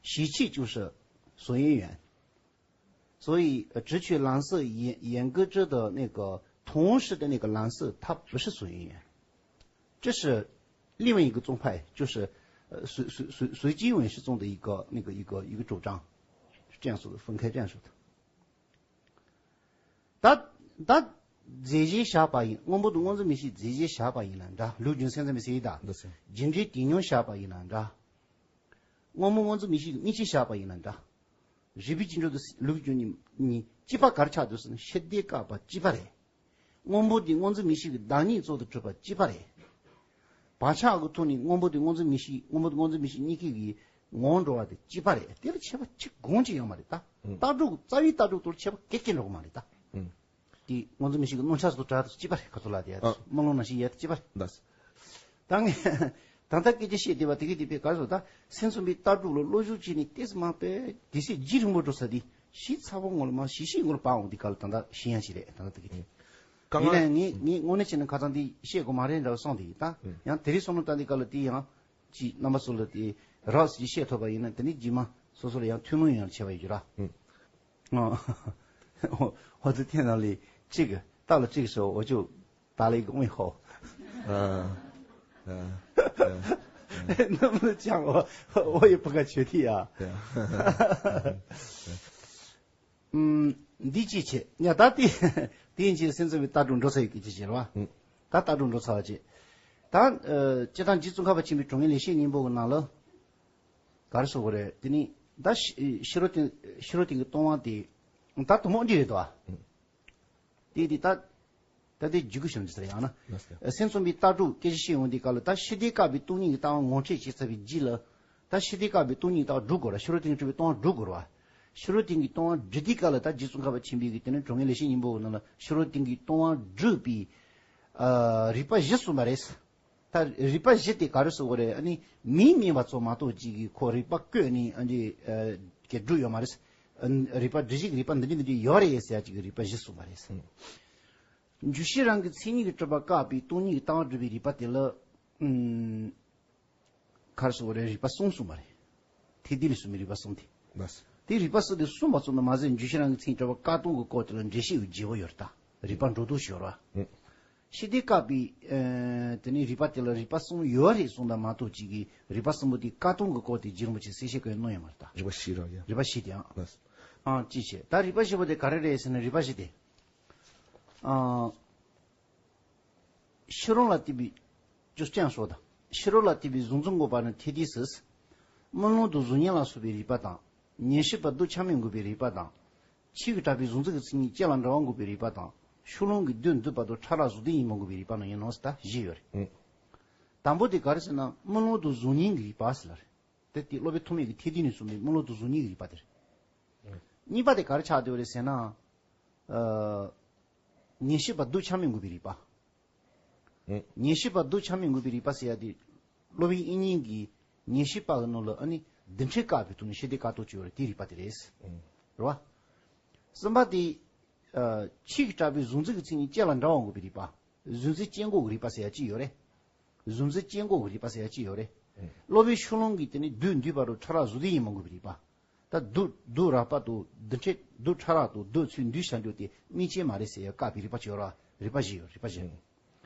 习气就是所缘缘。所以呃，只取蓝色眼眼根之的那个同时的那个蓝色，它不是所缘缘，这是另外一个宗派，就是呃随随随随经唯识中的一个那个一个一个主张，是这样说的，分开这样说的。 ད་ད་རྫས་གཞན་བཞག་པ་ཡིན། སྔོན་པོ་དང་སྔོ་འཛིན་མིག་ཤེས་རྫས་གཞན་བཞག་པ་ཡིན་ན་འདྲ། ལུགས་རྒྱུ་འབྲས་སེམས་ཙམ་པའི་ཟེར་ཡིན་ད། འདི་ཟེར། རྒྱུ་འབྲས་དེ་ཉིད་བཞག་པ་ཡིན་ན་འདྲ། སྔོན་པོ་སྔོ་འཛིན་མིག་ཤེས་ཀྱི་དམིགས་བྱེད་བཞག་པ་ཡིན་ན་འདྲ། རིགས་པའི་རྒྱུ་འབྲས་དང་ལུགས་རྒྱུ་གཉིས་གཅིག་པ་ག་རེ་ཆགས་འདུག་ཟེར་ན་ཕྱི་ལྟས་བཀག་པ་གཅིག་པ་རེད། སྔོན་པོ་དེ་སྔོ་འཛིན་མིག་ཤེས་ཀྱི་བདག་ཉིད་གཙོ་དང་གྲུབ་པ་གཅིག་པ་རེད། བག་ཆགས་ཀྱི་ཐོག་ནས་སྔོན་པོ་དེ་སྔོ་འཛིན་མིག་ཤེས། སྔོན་པོ་དེ་སྔོ་འཛིན་མིག་ཤེས་གཉིས་ཀའི་ངོ་བོ་འགྲོ་བ་དེ་གཅིག་པ་རེད། དེ་ལ་ཁྱད་པར་གཅིག་གང་ཅི་ཡང་མ་རེད་ད། ཨང་། ལྟ་གྲུབ་རྩ་བའི་ལྟ་གྲུབ་ཐོག་ཁྱད་པར་ག་གེ་འགྲོ་གི་མ་རེད་ད། ཨང་། དེ་སྔོ་འཛིན་མིག་ཤེས་ཀྱི་རྣམ་གཞག་སོགས་དྲ་དང་གཅིག་པ་རེད། ཁ་ཐུག་ལ་དེ་ཨ། སྨོན་ལམ་ནང་བཞིན་ཡོད་གཅིག་པ་རེད། ད་ངས་ད་ལྟ་སྐད་ཆ་བཤད་བསྡད་པ་དེ་གི་དེ་པའི་ག་རེ་ཟེར་ད། སེམས་ཙམ་པའི་ལྟ་གྲུབ་ལ་བློ་ཞུགས་བྱས་ནས་ཏོག་ཙམ་མ་པའི་དེ་སྲིད་རྒྱུན་རིང་པོ་འགྲོ་ས་དེ་ཞིབ་ཚགས་པོ་ངོ་ལ་མ་ཞིབ་ཞིབ་ངོ་ལ་པ་འོང་དེ་ག་ལ་ད་ལྟ་ཤེས་ཡང་ཞིག་རེད། ད་ལྟ་དེ་གི་དེ། གང་ཡིན་ན་ལ་ངས་ངས་དངོས་གནས་བྱས་ན་ཁ་སང་དེ་བཤད་དགོས་མ་རེད་འདྲ་བ་སོང་དེ་ཡིན་ད། ཨང་། ཡང་དེ་རིང་སོང་ནོ་ད་འདི་ག་ལ་དེ་ཡང་ཅིག་རྣམ་པ་ཚོ་ལ་དེ་རགས་ཅིག་བཤད་ཐུབ་པ་ཡིན་ན་དེ་ནི་རྗེས་མ་སོ་སོ་ལ་ཡང་ཐུན་མོང་ཡོང་ཆེ་བ་ཡོད་རྒྱུ་ར། ཨང་། 哦，我的电脑里这个到了这个时候，我就打了一个问号。嗯，嗯，嗯，嗯。能不能讲我，我也不敢确定啊。对啊。ཨུམ། འདི་ཅི་བྱེད། ཡ་ད་དེ་དེ་ཡིན་ཅེས་སེམས་ཙམ་པའི་ལྟ་གྲུབ་འགྲོ་ཚར་ཡོད་ཀྱི་ཅི་བྱེད་རེད་བ། ཨུམ། ད་ལྟ་གྲུབ་འགྲོ་ཚར་བ་བྱེད། ད་ཨ་སྤྱིར་བཏང་རྗེ་ཙོང་ཁ་པ་ཆེན་པོའི་དྲང་ངེས་ལེགས་བཤད་སྙིང་པོ་གི་ནང་ལ། ག་རེ་ཟེར་དགོས་རེད། དེ་ནི་ད་ཤེ་ཤེས་རབ་ཏིང་ཤེས་རབ་ཏིང་གི་སྟོང་པ་དེ་ད་དུ་མོ་འདི་རེད་དོ། དེ་དེ་ད་ད་དེ་འཇུག་གི་ཞིག་འདི་ཟེར་ཡང་ན། སེམས་ཙམ་པའི་ལྟ་གྲུབ་སྐད་ཆ་བཤད་ཡོང་དུས་སྐབས་ལ་ད་ཤེས་ལྡན་བཀག་པའི་སྟོང་ཉིད་ཀྱི་ལྟ་བ་ངོ་འཕྲོད་བྱས་ཚར་བའི་རྗེས་ལ། ད་ཤེས་ལྡན་བཀག་པའི་སྟོང་ཉིད་ཀྱི་ལྟ་བ་སྒྲུབ་དགོས་ར། ཤེས་རབ་ཏིང་གི་སྟོང་པ་སྒྲུབ་དགོས་ར། ཤེས་རབ་ཏིང་གི་སྟོང་པ་སྒྲུབ་དུས་སྐབས་ལ་ད་རྗེ་ཙོང་ཁ་པ་ཆེན་པོའི་གི་དེ་ནི་དྲང་ངེས་ལེགས་བཤད་སྙིང་པོ་ནང་ལ་ཤེས་རབ་ཏིང་གི་སྟོང་པ་སྒྲུབ་པའི་ཨ་རིགས་པ་བཞི་གསུངས་པ་རེད། ད་རིགས་པ་བཞི་དེ་ག་རེ་ཟེར་དགོས་རེད། ཨ་ནི་མིང་མིན་པ་ཚོ་མ་གཏོགས་ཅིག་གིས་ཁོ་རིགས་པ་བཀོད་ནས་ཨ་ནི་ཨ་གི་སྒྲུབ་ཡོད་མ་རེད། ཨ་རིགས་པ་སྒྲུབ་བྱེད་ཀྱི་རིགས་པ་འདི་འདྲ་འདི་འདྲ་ཡོད་རེད་ཟེར་ཡ་ཅིག་གི་རིགས་པ་བཞི་གསུངས་པ་རེད། འཇུག་ཤེས་རང་གི་མཚན་ཉིད་ཀྱིས་གྲུབ་པ་བཀག་པའི་སྟོང་ཉིད་ཀྱི་ལྟ་བ་སྒྲུབ་པའི་རིགས་པ་དེ་ལ་ཨ་ག་རེ་ཟེར་དགོས་རེད། རིགས་པ་གསུམ་གསུངས་པ་རེད། ཐེག་བདུན་ལས་གསུངས་པའི་རིགས་པ་གསུམ་དེ། ལགས། དེ་རིགས་པ་གསུམ་དེ་གསུངས་པ་ཙམ་དུ་མ་ཟད་འཇུག་ཤེས་རང་གི་མཚན་ཉིད་གྲུབ་པ་བཀག་སྟོང་གི་སྐོར་དེ་ལ་འགྲེལ་བཤད་ཀྱི་བརྗེ་པོ་ཡོད་རེད་ད། རིགས་པ་འགྲོ་ལྡོག་ཞིག་ཡོད་རེད་བ། ཨེ། ཤེས་ལྡན་བཀག་པའི་ཨེ་དེ་ནི་རིགས་པ་དེ་ལ་རིགས་པ་གསུམ་ཡོད་རེད་གསུངས་དང་མ་གཏོགས་ཅིག་གིས་རིགས་པ་གསུམ་པོ་དེ་བཀག་སྟོང་གི་སྐོར་དེ་རྗེ་རིན་པོ་ཆེ་གསལ་བཤད་གང་ཡང་གནང་ཡོད་མ་རེད་ད། རིགས་པ་བཞི་རེད་ཡ། རིགས་པ་བཞི་དེ་ཨང་། ལགས། ཨང་ཅི་བྱས་ད་རིགས་པ་བཞི་པོ་དེ་ག་རེ་རེད་ཟེར་ན། རིགས་པ་བཞི་དེ་ཨང་། ཤེས་རབ་ལ་ལྟོས་པའི་ཅོ་ཅན་སོགས་དང་། ཤེས་རབ་ལ་ལྟོས་པའི་གཟུང་འཛིན་འགོག་པ་ནི་ཐེག་བདུན་ཟེར། རྨི་ལམ་དང་གཟུགས་བརྙན་ལ་སོགས་པའི་རིགས་པ་དང་། ཉན་ཤེས་པ་རྡུལ་ཆ་མེད་འགོག་པའི་རིགས་པ་དང་། ཆོས་ཀྱི་གྲགས་པའི་གཟུང་འཛིན་གྱི་མཚན་ཉིད་ཅན་ལ་འདྲ་བ་འགོག་པའི་རིགས་པ་དང་། ཤུགས་ལམ་གྱི་རྡུལ་འདུས་པ་དང་ཕྲ་རགས་གཟུགས་བདེན་ཡིན་པ་འགོག་པའི་རིགས་པ་ནང་ཡིན་ནོ་ཟེར་ད་བཞི་ཡོད་རེད། ཨེ། དང་པོ་དེ་ག་རེ་ཟེར་ན་རྨི་ལམ་དང་གཟུགས་བརྙན་གྱི་རིགས་པ་ཟེར་ལ་རེད། དེ་དེ་སློབ་དཔོན་ཐོགས་མེད་ཀྱི་ཐེག་བདུན་ནས་གསུངས་པའི་རྨི་ལམ་དང་གཟུགས་བརྙན་གྱི་རིགས་པ་དེ་རེད། ཨེ། གཉིས་པ་དེ་ག་རེ་ཆགས་བསྡད་པ་རེད་ཟེར་ན། ཨ། ཉན་ཤེས་པ་རྡུལ་ཆ་མེད་འགོག་པའི་རིགས་པ། ཨེ། ཉན་ཤེས་པ་རྡུལ་ཆ་མེད་འགོག་པའི་རིགས་པ་ཟེར་ཡ་དེ། སློབ་དཔོན་དབྱིག་གཉེན་གྱིས་ཉན་ཤེས་པ་གི་ནང་ལ་ཨ་ནི་རྡུལ་ཕྲན་བཀག་པའི་ཐོག་ནས་ཤེས་ལྡན་བཀག་སྟོང་བྱས་ཡོད་རེད། དེའི་རིགས་པ་དེ་རེད། ཨེ། རེད་བ། གསུམ་པ་དེ། ཨ། ཆོས་ཀྱི་གྲགས་པའི་གཟུང་འཛིན་གྱི་མཚན་ཉིད་ཅན་ལ་འདྲ་བ་འགོག་པའི་རིགས་པ། གཟུང་འཛིན་ཅན་འགོག་གི་རིགས་པ་ཟེར་ཡ་གཅིག་ཡོད་རེད། གཟུང་འཛིན་ཅན་འགོག་གི་རིགས་པ་ཟེར་ཡ་གཅིག་ཡོད་རེད། ཨེ། སློབ་དཔོན་ཤུགས་ལམ་གྱིས་དེ་ནི་རྡུལ་འདུས་པ་དང་ཕྲ་རགས་གཟུགས་བདེན་ཡིན་པ་འགོག་པའི་རིགས་པ། ད་རྡུལ་རྡུལ་རགས་པ་དང་རྡུལ་ཕྲན་རྡུལ་ཕྲ་རགས་དང་རྡུལ་ཚུར་འདུས་བྱ་འགྱུར་ཏེ་དམིགས་ཅན་མ་རེད་ཟེར་ཡ་བཀག་པའི་རིགས་པ་ཅིག་ཡོད་ར། རིགས་པ་བཞི་ཡོད། རིགས་པ་བཞི། ཨེ།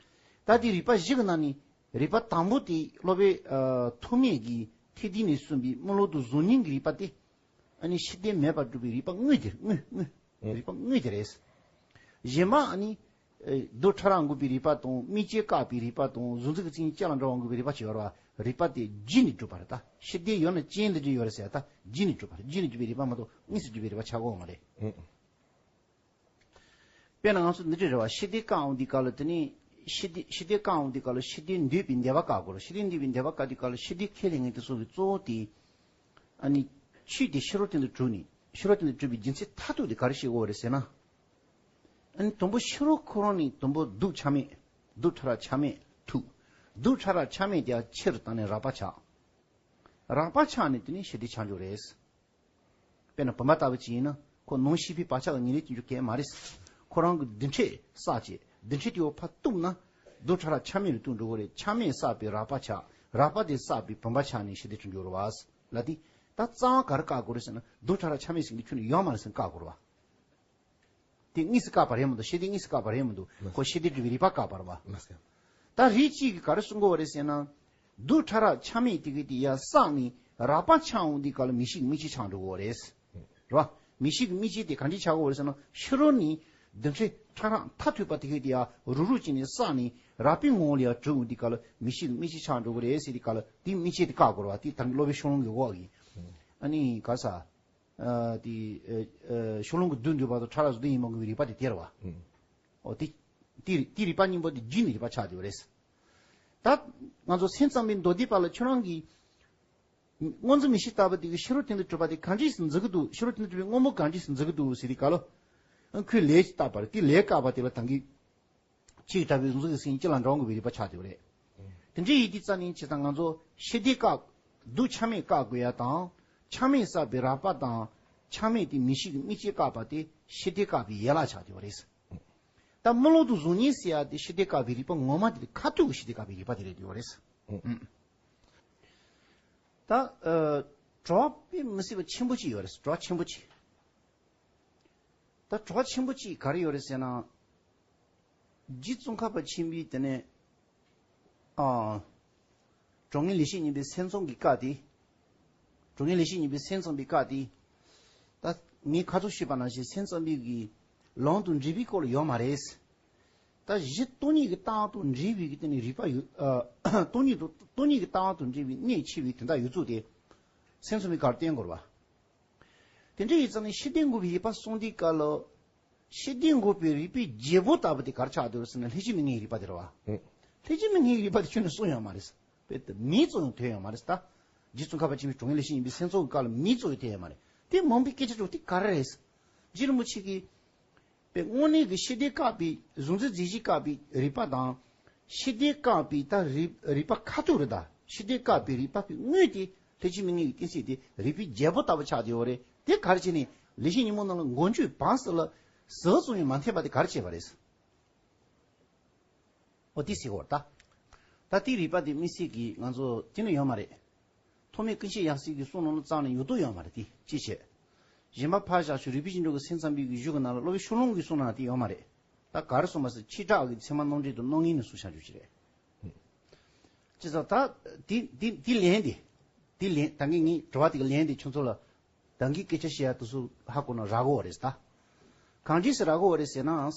ད་དེ་རིགས་པ་བཞི་གི་ནང་ནས་རིགས་པ་དང་པོ་དེ་སློབ་དཔོན་ཨ་ཐོགས་མེད་ཀྱིས་ཐེག་བདུན་ནས་གསུངས་པའི་རྨི་ལམ་དང་གཟུགས་བརྙན་གྱི་རིགས་པ་དེ། ཨ་ནི་ཤེས་ལྡན་མེད་པར་སྒྲུབ་པའི་རིགས་པ་དངོས་དེ་དངོས་དངོས། ཨེ། རིགས་པ་དངོས་དེ་རེད། གཞན་པ་ཨ་ནི། ཨེ། རྡུལ་ཕྲ་རགས་འགོག་པའི་རིགས་པ་དང་དམིགས་ཅན་བཀག་པའི་རིགས་པ་དང་གཟུང་འཛིན་གྱི་མཚན་ཉིད་ཅན་ལ་འདྲ་བ་འགོག་པའི་རིགས་པ་ཅིག་ཡོད་ར། རིགས་པ་དེ་རྒྱུད་ནས་གྲུབ་པ་རེད་ད། ཤེས་ལྡན་ཡོད་ན་ཅན་དེ་འདྲ་ཡོད་རེད་ཟེར་ཡ་ད་རྒྱུད་ནས་གྲུབ་པ་རེད། རྒྱུད་ནས་གྲུབ་པའི་རིགས་པ་མ་གཏོགས་དངོས་སུ་གྲུབ་པའི་རིགས་པ་ཆགས་ཀྱི་ཡོད་མ་རེད། ཨེ། དཔེར་ན་ང་ཚོ་འདི་འདྲ་རེད་བ། ཤེས་ལྡན་བཀག་འོང་དུས་སྐབས་ལ་དེ་ནི་ཤེས་ལྡན་ཤེས་ལྡན་བཀག་འོང་དུས་སྐབས་ལ་ཤེས་ལྡན་འདུས་པའི་འདོད་པ་བཀག་དགོས་རེད། ཤེས་ལྡན་འདུས་པའི་འདོད་པ་བཀག་དུས་སྐབས་ལ་ཤེས་ལྡན་ཁས་ལེན་མཁན་དེ་ཚོ་གི་གཙོ་བོ་དེ། ཨ་ནི། ཆོས་དེ་ཤེས་རབ་སྟེང་དུ་གྲུབ་ནས་ཤེས་རབ་སྟེང་དུ་གྲུབ་པའི་རྒྱུ་མཚན་མཐར་ཐུག་དེ་ག་རེ་ཤེས་དགོས་རེད་ཟེར་ན། ཨ་ནི་དང་པོ་ཤེས་རབ་ཁོ་རང་ནི་དང་པོ་རྡུལ་ཆ་མེད། རྡུལ་ཕྲ་རགས་ཆ་མེད་ཐུག་རྡུལ་ཕྲ་རགས་ཆ་མེད་དེ་ཡང་ཆེ་རུ་བཏང་ནས་རགས་པ་ཆགས། རགས་པ་ཆགས་ནས་དེ་ནི་ཤེས་ལྡན་ཆགས་འགྲོ་རེད། དཔེར་ན་བུམ་པ་ལྟ་བུ་ཅིག་ཡིན་ན་ཁོ་ནང་ཤེས་པའི་བག་ཆགས་ཀྱི་ཉེར་ལེན་གྱི་རྒྱུ་གལ་མ་རེད། ཁོ་རང་གི་རྡུལ་ཕྲན་བསགས་བྱས་རྡུལ་ཕྲན་དེའི་འོག་ཕར་གཏུབ་ན་རྡུལ་ཕྲ་རགས་ཆ་མེད་རུ་གཏུབ་འགྲོ་གི་རེད། ཆ་མེད་བསགས་པའི་རགས་པ་ཆགས། རགས་པ་དེ་བསགས་པའི་བུམ་པ་ཆགས་ནས་ཤེས་ལྡན་གྲུབ་འགྲོ་རེད་བ། ལ་དེ། ད་རྩ་བ་ག་རེ་བཀག་དགོས་རེད་ཟེར་ན་རྡུལ་ཕྲ་རགས་ཆ་མེད་ཟེར་མཁན་ཁྱོན་ནས་ཡོད་མ་རེད་ཟེར་ནས་བཀག་དགོས་རེད་བ། དེ་དངོས་སུ་བཀག་པ་རེད་མི་འདུག་ཤེས་ལྡན་དངོས་སུ་བཀག་པ་རེད་མི་འདུག་ཁོ་ཤེས་ལྡན་གྱི་རིགས་པ་བཀག་པ་རེད་བ། ད་རིགས་གཅིག་གིས་ག་རེ་གསུང་གི་ཡོད་རེད་ཟེར་ན། རྡུལ་ཕྲ་རགས་ཆ་མེད་དེ་གི་དེ་ཡར་བསགས་ནས་རགས་པ་ཆགས་འོང་དུས་སྐབས་ལ་མིག་ཤེས་ཀྱི་དམིགས་བྱ་ཆགས་འགྲོ་གི་ཡོད་རེད། རེད་བ། མིག་ཤེས་ཀྱི་དམིགས་བྱ་དེ་ག་འདྲས་ཆགས་ཀྱི་ཡོད་རེད་ཟེར་ན་ཕྱི་རོལ་ནས་རྡུལ་ཕྲན་ཕྲ་རགས་མཐར་ཐུག་པ་དེ་གི་དེ་ཡར་རུག་རུག་བྱས་ནས་བསགས་ནས་རགས་པའི་ངོ་བོ་ལ་ཡར་གྲུབ་འོང་དུས་སྐབས་ལ་མིག་ཤེས་ཀྱི་དམིགས་བྱ་ཆགས་འགྲོ་གི་རེད་ཟེར་དུས་སྐབས་ལ་དེ་དམིགས་བྱ་དེ་བཀག་དགོས་རེད་བ། དེ་ད་གིན་སློབ་དཔོན་ཤུགས་ལམ་གྱི་འགོག་གི། ཨ་ནི་ག་ས། ཨ་དེ་ཨ་ཨ་ཤུགས་ལམ་གྱི་རྡུལ་འདུས་པ་དང་ཕྲ་རགས་གཟུགས་བདེན་ཡིན་པ་འགོག་པའི་རིགས་པ་དེ་དེ་རེད་བ། ཨོ་དེ་དེ་དེ་རིགས་པ་གཉིས་པོ་དེ་རྒྱུད་ནས་རིགས་པ་ཆགས་བསྡད་པ་རེད། ད་ང་ཚོ་སེམས་ཙམ་པའི་མདོ་སྡེ་པ་ལ་ཁྱོད་རང་གིས་སྔོ་འཛིན་མིག་ཤེས་ལྟ་བུ་དེ་གི་ཤེས་རབ་སྟེང་དུ་གྲུབ་པ་དེ་ག་འདྲས་སུ་འཛིན་གྱི་འདུག་ཤེས་རབ་སྟེང་དུ་གྲུབ་པའི་དངོས་པོ་ག་འདྲས་སུ་འཛིན་གྱི་འདུག་ཟེར་དུས་སྐབས་ལ། ཁོས་ལས་ཅིག་བཏབ་པ་རེད། དེ་ལས་བཀག་པ་དེ་ལ་ད་གིན་ཆོས་ཀྱི་གྲགས་པའི་གཟུང་འཛིན་གྱི་མཚན་ཉིད་ཅན་ལ་འདྲ་བ་འགོག་པའི་རིགས་པ་ཆགས་བསྡད་པ་རེད། དེ་འདྲ་ཡིན་དུས་ཙ་ནས་བྱས་ཙང་ང་ཚོ་ཤེས་ལྡན་བཀག་རྡུལ་ཆ་མེད་བཀག་དགོས་ཡ་དང་། ཆ་མེད་བསགས་པའི་རགས་པ་དང་། ཆ་མེད་དེ་མིག་ཤེས་ཀྱི་དམིགས་བྱ་བཀག་པ་དེ་ཤེས་ལྡན་བཀག་པའི་ཡན་ལག་ཆགས་བསྡད་པ་རེད། ད་རྨི་ལམ་དང་གཟུགས་བརྙན་ཟེར་ཡ་དེ་ཤེས་ལྡན་བཀག་པའི་རིགས་པ་ངོ་མ་དེ་ཁ་ཐུག་གི་ཤེས་ལྡན་བཀག་པའི་རིགས་པ་དེ་རེད་བསྡད་པ་རེད། ད་ཨ་གྲོགས་དཔེ་མི་སྲིད་པ་ཆེན་པོ་གཅིག་ཡོད་རེད། གྲོགས་ཆེན་པོ་གཅིག་ད་གྲོགས་ཆེན་པོ་གཅིག་ག་རེ་ཡོད་རེད་ཟེར་ན། རྗེ་ཙོང་ཁ་པ་ཆེན་པོའི་དེ་ནས་ཨ། དྲང་ངེས་ལེགས་བཤད་སྙིང་པོའི་སེམས་ཙམ་གྱི་བཀའ་དེ། དྲང་ངེས་ལེགས་བཤད་སྙིང་པོའི་སེམས་ཙམ་པའི་བཀའ་དེ། ད་ངས་ཁ་ཐུག་ཞུས་པ་ནང་བཞིན་སེམས་ཙམ་པའི་གི་ལམ་དང་འབྲས་བུའི་སྐོར་ལ་ཡོད་མ་རེད། ད་གཞི་སྟོང་ཉིད་ཀྱི་ལྟ་བ་དང་འབྲེལ་བའི་གི་དེ་ནས་རིགས་པ་ཡོད། ཨ། སྟོང་ཉིད་དང་སྟོང་ཉིད་ཀྱི་ལྟ་བ་དང་འབྲེལ་བའི་གནད་ཆེ་བའི་དོན་དག་ཡོད་ཚུལ་དེ། སེམས་ཙམ་པའི་ག་རེ་བསྟན་དགོས་རེད་པ། དེ་འདྲ་ཡིན་ཙང་ནས་ཤེས་ལྡན་འགོག་པའི་རིགས་པ་གསུངས་དུས་སྐབས་ལ། ཤེས་ལྡན་འགོག་པའི་རིགས་པའི་རྒྱལ་པོ་ལྟ་བུ་དེ་ག་རེ་ཆགས་འདུག་ཟེར་ན་ལྷན་ཅིག་དམིགས་ངེས་རིགས་པ་དེ་རེད་པ། ཨེ། ལྷན་ཅིག་དམིགས་ངེས་རིགས་པ་དེ་ཁྱོན་ནས་གསུངས་ཡོད་མ་རེད། དཔེ་དེ་མིང་གཙོ་བོ་ཐོན་ཡོད་མ་རེད་ད། རྗེ་ཙོང་ཁ་པ་ཆེན་པོའི་གྲོང་ཁྱེར་ལས་བཞི་ཡིན་པའི་སེམས་ཙམ་གྱི་སྐབས་ལ་མིང་གཙོ་བོ་ཐོན་ཡོད་མ་རེད། དེ་མང་པོའི་སྐད་ཆ་དྲུག་དེ་ག་རེ་རེད། རྗེ་རིན་པོ་ཆེ་གིས། པའི་དངོས་གནས་ཀྱི་ཤེས་ལྡན་བཀག་པའི་གཟུང་འཛིན་རྫས་གཞན་བཀག་པའི་རིགས་པ་དང་། ཤེས་ལྡན་བཀག་པའི་ད་རིགས་རིགས་པ་ཁ་ཐུག་རེད་ད། ཤེས་ལྡན་བཀག་པའི་རིགས་པ་པའི་དངོས་དེ་ལྷན་ཅིག་དམིགས་ངེས་ཀྱི་གཏན་ཚིགས་དེ་རིགས་པའི་རྒྱལ་པོ་ལྟ་བུ་ཆགས་བསྡད་ཡོད་རེད། དེ་ག་རེ་བྱས་ནས་ལེགས་བཤད་ཉིན་མོ་ནང་ལ་མགོ་མཇུག་བར་གསུམ་ལ་ཟུར་ཙམ་ཡང་མ་འཐེན་པ་དེ་ག་རེ་བྱས་པ་རེད། འོ་དེ་ཟེར་བར་ད། ད་དེའི་རིགས་པ་དེ་དམིགས་བསལ་གྱིས་ང་ཚོ་དེ་ནས་ཡོད་མ་རེད། ཐོགས་མེད་ཀུན་ཤེས་ཡབ་སྲས་ཀྱི་གསུང་ནང་ལ་རྩ་ནས་ཡོད་དོ་ཡོད་མ་རེད་དེ་ཅི་བྱེད། གཞན་པ་ཕར་བཞག་ཤོག་རིགས་པའི་རྗེས་འགྲོ་གི་སེམས་ཙམ་པའི་གི་གཞུང་གི་ནང་ལ་སློབ་དཔོན་ཆོས་ལོངས་ཀྱི་གསུང་ནང་དེ་ཡོད་མ་རེད། ད་ག་རེ་གསུངས་པ་ཟེར་ཆོས་གྲགས་ཀྱི་ཚད་མ་རྣམ་འགྲེལ་དུ་རྣམ་ངེས་ནས་གསུངས་བཞག་རྒྱུ་ཅི་རེད། ཅི་ཟེར་ད་དེ་དེ་དེ་ལན་དེ། དེ་ལན་ད་གིན་ངའི་དྲི་བ་དེ་གི་ལན་དེ་ཁྱོད་ཚོ་ལ་ད་གིན་སྐད་ཆ་བཤད་ཡ་དེ་ཚོ་ཧ་གོ་ན་རག་གོ་བ་རེད་ད། གང་ཅི་ཟེར་རག་གོ་བ་རེད་ཟེར་ན། ལྷན་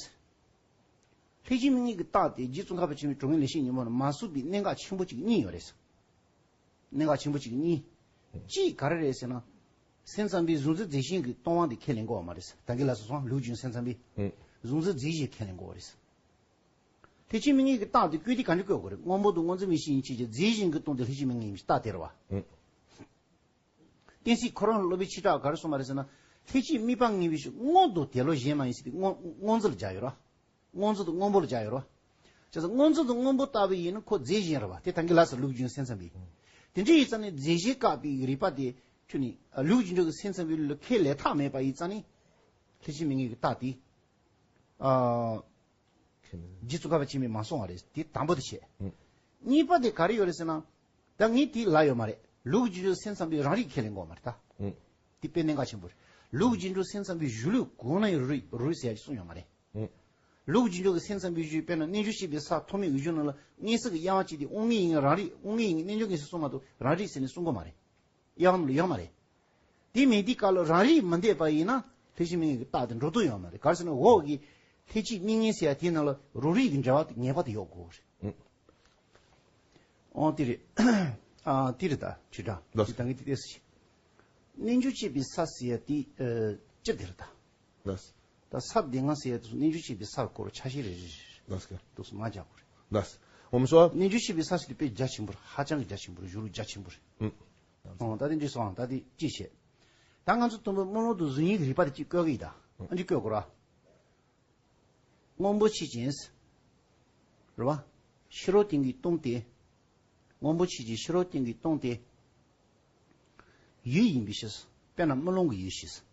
ཅིག་དམིགས་ངེས་ཀྱི་རྟགས་དེ་རྗེ་ཙོང་ཁ་པ་ཆེན་པོའི་གྲོང་ཁྱེར་ལས་བཞི་ཉིན་མོ་ལ་མ་གསུངས་པའི་གནད་འགག་ཆེན་པོ་གཅིག་གཉིས་ཡོད་རེད། གནད་འགག་ཆེན་པོ་གཅིག་གཉིས། གཅིག་ག་རེ་རེད་ཟེར་ན། སེམས་ཙམ་པའི་གཟུང་འཛིན་རྫས་གཞན་གྱི་སྟོང་པ་དེ་ཁས་ལེན་དགོས་པ་མ་རེད། ད་གིན་ལ་སོ་སོ་ལུགས་རྒྱུན་སེམས་ཙམ་པའི་ཨུ། གཟུང་འཛིན་རྫས་གཞན་ཁས་ལེན་དགོས་པ་རེད། ལྷན་ཅིག་དམིགས་ངེས་ཀྱི་རྟགས་དེ་བཀོད་དེ་གང་ཅི་བཀོད་དགོས་རེད། སྔོན་པོ་དང་སྔོ་འཛིན་མིག་ཤེས་ཡིན་ཕྱིར་གྱི་རྫས་གཞན་གྱི་སྟོང་དེ་ལྷན་ཅིག་དམིགས་ངེས་ཀྱི་རྟགས་དེ་རེད་པ། ཨུ། གཏན་ཚིགས་ཁོ་རང་སློབ་དཔོན་ཆོས་གྲགས་ག་རེ་གསུངས་པ་རེད་ཟེར་ན། ལྷན་ཅིག་དམིགས་པ་ངེས་པའི་ཕྱིར་སྔོན་དུ་དེ་བློ་གཞན་མ་ཡིན་ཟེར་ཏེ་སྔོ་སྔོ་འཛིན་ལ་སྦྱར་ཡོད་རེད། སྔོ་འཛིན་དང་སྔོན་པོ་ལ་སྦྱར་ཡོད་རེད། བྱས་ཙང་སྔོ་འཛིན་དང་སྔོན་པོ་ལྟ་བུ་ཡིན་ན་ཁོ་རྫས་གཞན་རེད་པ། དེ་ད་གིན་ལ་སོགས་ལུགས་རྒྱུན་སེམས་ཙམ་པའི། དེ་འདྲ་ཡིན་ཙང་ནི་རྫས་གཞན་བཀག་པའི་རིགས་པ་དེ་ཁྱོད་ནི་ལུགས་རྒྱུན་སྦྱོར་གྱི་སེམས་ཙམ་པའི་ལུགས་ཁས་ལེན་ཐབས་མེད་པ་ཡིན་ཙང་ནི། ལྷན་ཅིག་དམིགས་ངེས་ཀྱི་རྟགས་དེ། ཨ། རྗེ་ཙོང་ཁ་པ་ཆེན་པོས་མ་གསུངས་པ་རེད། དེ་དང་པོ་དེ་བྱས། ཨུ། གཉིས་པ་དེ་ག་རེ་ཡོད་རེད་ཟེར་ན། ད་ངས་དེ་ལབ་ཡོད་མ་རེད། ལུགས་རྒྱུན་སྦྱོར་སེམས་ཙམ་པའི་རང་རིག་ཁས་ལེན་དགོས་མ་རེད་ད། ཨུ། དེ་དཔེ་གནད་འགག་ཆེན་པོ་རེད། ལུགས་རྒྱུན་སྦྱོར་སེམས་ཙམ་པའི་གཞི་ལུགས་གོང་ན་ཡང་རུ་རུ་ཟེར་ཡ་ཅིག་གསུངས་ཡོད་མ་རེད། ཨུ། ལུགས་རྒྱུན་སྦྱོར་གྱི་སེམས་ཙམ་པའི་གཞི་དཔེར་ན་རྣལ་འབྱོར་སྤྱོད་པའི་ས་ཐོགས་མེད་འོད་སྦྱོར་ནང་ལ་མངོན་སུམ་གྱི་དབྱེ་བ་གཅིག་དེ་དབང་མངོན་ཡིན་རང་རིག་དབང་མངོན་ཡིན་རྣལ་འབྱོར་མངོན་སུམ་གསུངས་མ་གཏོགས་རང་རིག་ཟེར་ནས་གསུང་གི་མ་རེད། དབྱེ་བ་ནང་ལ་ཡོད་མ་རེད། དེ་མིན་དེ་ག་ལ་རང་རིག་མི་འདོད་པ་ཡིན་ན་ལྷན་ཅིག་དམིགས་ངེས་ཀྱི་རྟགས་དེ་འགྲོ་དོན་ཡོད་མ་རེད། ག་རེ་ཟེར་ན་འོག་གི་ལྷན་ཅིག་དམིགས་ངེས་ཟེར་ཡ་དེའི་ནང་ལ་རང་རིག་གི་འབྲེལ་བ་དེ་ངེས་པར་དུ་ཡོད་དགོས་རེད། ཨོ་དེ་རེད། ཨ་དེ་རེད་ད་ཆོས་གྲགས། ལགས། དེ་ད་གིན་དེ་ལྟས་སུ་ཞིག་རྣལ་འབྱོར་སྤྱོད་པའི་ས་ཟེར་ཡ་དེ་ཨ་སྤྱིར་དེ་རེད་ད། ལགས། ད་ས་སྡེ་ལྔ་ཟེར་ཡ་དེ་ཚོ་རྣལ་འབྱོར་སྤྱོད་པའི་ས་སྐོར་ཆ་ཤས་རེ་རེ་རེ་རེ། ལགས་སོ། དེ་ཚོ་མ་རྒྱག་དགོས་རེད། ལགས་སོ། འོ་མ་སོ། རྣལ་འབྱོར་སྤྱོད་པའི་ས་ཟེར་དེ་དཔེ་རྒྱ་ཆེན་པོ་རེད། ཧ་ཅང་གི་རྒྱ་ཆེན་པོ་རེད། གཞུང་ལུགས་རྒྱ་ཆེན་པོ་རེད། ཨུ། ཨོ་ད་དེ་འདྲ་སོང་ད་དེ་ཅི་བྱེད། ད་ང་ཚོ་དང་པོ་སྨོན་ལམ་དང་གཟུགས་བརྙན་གྱི་རིགས་པ་དེ་གཅིག་བཀོད་གི་ཡིན་ད། ཨ་འདི་བཀོད་དགོས་ར། སྔོན་པོ་ཆོས་ཅན། རེད་བ། ཕྱི་རོལ་སྟེང་གི་སྟོང་སྟེ། སྔོན་པོ་ཆོས་ཅན་ཕྱི་རོལ་སྟེང་གི་སྟོང་སྟེ། ཡུལ་ཡིན་པའི་ཕྱིར། དཔེར་ན་རྨི་ལམ་གྱི་ཡུལ་ཞེས།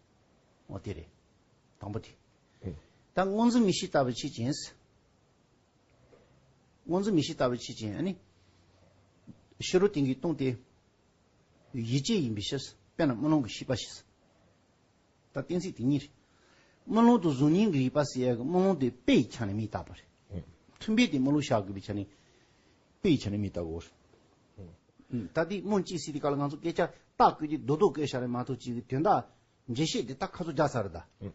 འོ་དེ་རེད། དང་པོ་དེ། ཨེ། ད་སྔོ་འཛིན་མིག་ཤེས་ལྟ་བུ་ཆོས་ཅན། སྔོ་འཛིན་མིག་ཤེས་ལྟ་བུ་ཆོས་ཅན་ཨ་ནི། ཕྱི་རོལ་སྟེང་གི་སྟོང་སྟེ། ཡིད་ཅན་ཡིན་པའི་ཕྱིར། དཔེར་ན་རྨི་ལམ་གྱི་ཤེས་པ་ཞེས། ད་གཏན་ཚིགས་དེ་གཉིས་རེད། རྨི་ལམ་དང་གཟུགས་བརྙན་གྱི་རིགས་པ་ཟེར་ཡག་གི་རྨི་ལམ་དེ་དཔེ་ཡི་ཆ་ནས་མིང་བཏགས་པ་རེད། ཨེ། མཐུན་དཔེ་དེ་རྨི་ལམ་བཞག་དགོས་པའི་ཆ་ནས། དཔེ་ཡི་ཆ་ནས་མིང་བཏགས་དགོས་རེད། ཨེ། ད་དེ་སྨོན་ཅི་ཟེར་དུས་སྐབས་ལ་ང་ཚོ་སྐད་ཆ་རྟགས་བཀོད་དེ་རྡོག་རྡོག་བཀོད་བཞག་རེད་མ་གཏོགས་ཅིག་གི་དོན་དག་འགྲེལ་བཤད་དེ་ད་ཁ་ཚོ་རྒྱག་ཚར་རེད་ད། ཨེ།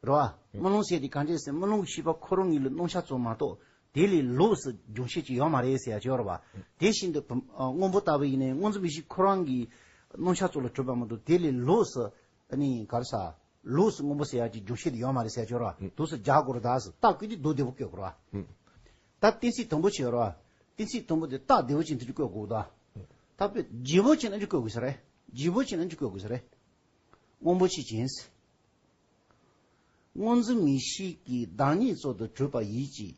རེད་བ། རྨི་ལམ་ཟེར་དེ་གང་ཅི་ཟེར་རྨི་ལམ་གྱི་ཤེས་པ་ཁོ་རང་ཉིད་ལ་རྣམ་གཞག་ཙམ་མ་གཏོགས་དེ་ལས་ལོགས་སུ་སྦྱོང་བྱེད་ཅིག་ཡོད་མ་རེད་ཟེར་ཡ་ཅིག་ཡོད་རེད་བ། དེ་བཞིན་དུ་བུམ་ཨ་སྔོན་པོ་ལྟ་བུ་ཡིན་ནའི་སྔོ་འཛིན་མིག་ཤེས་ཁོ་རང་གི་རྣམ་གཞག་ཙམ་ལ་གྲུབ་པ་མ་གཏོགས་དེ་ལས་ལོགས་སུ་ཨ་ནི་ག་རེ་ཟ། ལོགས་སུ་སྔོན་པོ་ཟེར་ཡ་ཅིག་སྦྱོང་བྱེད་དེ་ཡོད་མ་རེད་ཟེར་ཡ་ཅིག་ཡོད་རེད་བ། དེ་ཚོ་རྒྱག་དགོས་རེད་ད་ཟེར་རྟགས་བཀོད་དེ་རྡོག་རྡོག་པོ་བཀོད་དགོས་རེད་བ། ད་གཏན་ཚིགས་དང་པོ་ཅིག་ཡོད་རེད་བ། གཏན་ཚིགས་དང་པོ་དེ་རྟགས་བདེ་བོ་ཅན་དེ་ཅིག་བཀོད་དགོས་ད། ད་དཔེ་བརྗེ་བོ་ཅན་ཨ་ཅིག་བཀོད་དགོས་ས་རེད། བརྗེ་བོ་ཅན་ཨ་ཅིག་བཀོད་དགོས་ས་རེད། སྔོན་པོ་ཆོས་ཅན། སྔོ་འཛིན་མིག་ཤེས་ཀྱི་བདག་ཉིད་ཙམ་དུ་གྲུབ་པ་ཡིན་གྱི།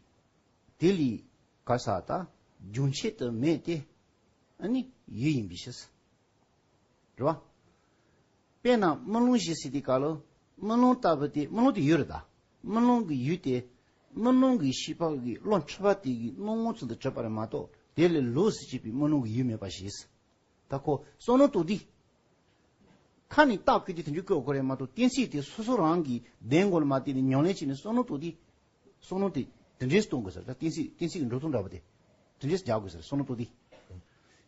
དེ་ལས་ག་རེ་ཟ་ད་སྦྱོང་བྱེད་དུ་མེད་དེ། ཨ་ནི་ཡུལ་ཡིན་པའི་ཕྱིར། རེད་བ། དཔེར་ན་རྨི་ལམ་བཞི་ཟེར་དུས་སྐབས་ལ་རྨི་ལམ་ལྟ་བུ་དེ་རྨི་ལམ་དེ་ཡུལ་རེད་ད། རྨི་ལམ་གྱི་ཡུལ་དེ་རྨི་ལམ་གྱི་ཤེས་པ་གི་བློ་འཁྲུལ་པ་དེ་གི་སྣང་ངོ་ཙམ་དུ་གྲུབ་པ་རེད་མ་གཏོགས་དེ་ལས་ལོགས་སུ་སྐྱེས་པའི་རྨི་ལམ་གྱི་ཡུལ་མེད་པ་ཞིག། ད་ཁོ་བསམ་མནོ་རྟོག་བདེ། ཁ་ནས་རྟགས་བཀོད་དེ་དེ་འདྲ་བཀོད་དགོས་རེད་མ་གཏོགས་གཏན་ཚིགས་དེ་སོ་སོ་རང་གི་བདེན་དགོས་ལ་མ་བལྟས་ནས་ཉམས་ལེན་བྱས་ནས་བསམ་མནོ་རྟོག་བདེ། བསམ་མནོ་དེ་དེ་འདྲས་གཏོང་དགོས་ཟེར་ད་གཏན་ཚིགས་གཏན་ཚིགས་ཀྱི་འགྲོ་སྟངས་འདྲ་པོ་དེ་དེ་འདྲས་རྒྱག་དགོས་ཟེར་བསམ་མནོ་རྟོག་བདེ།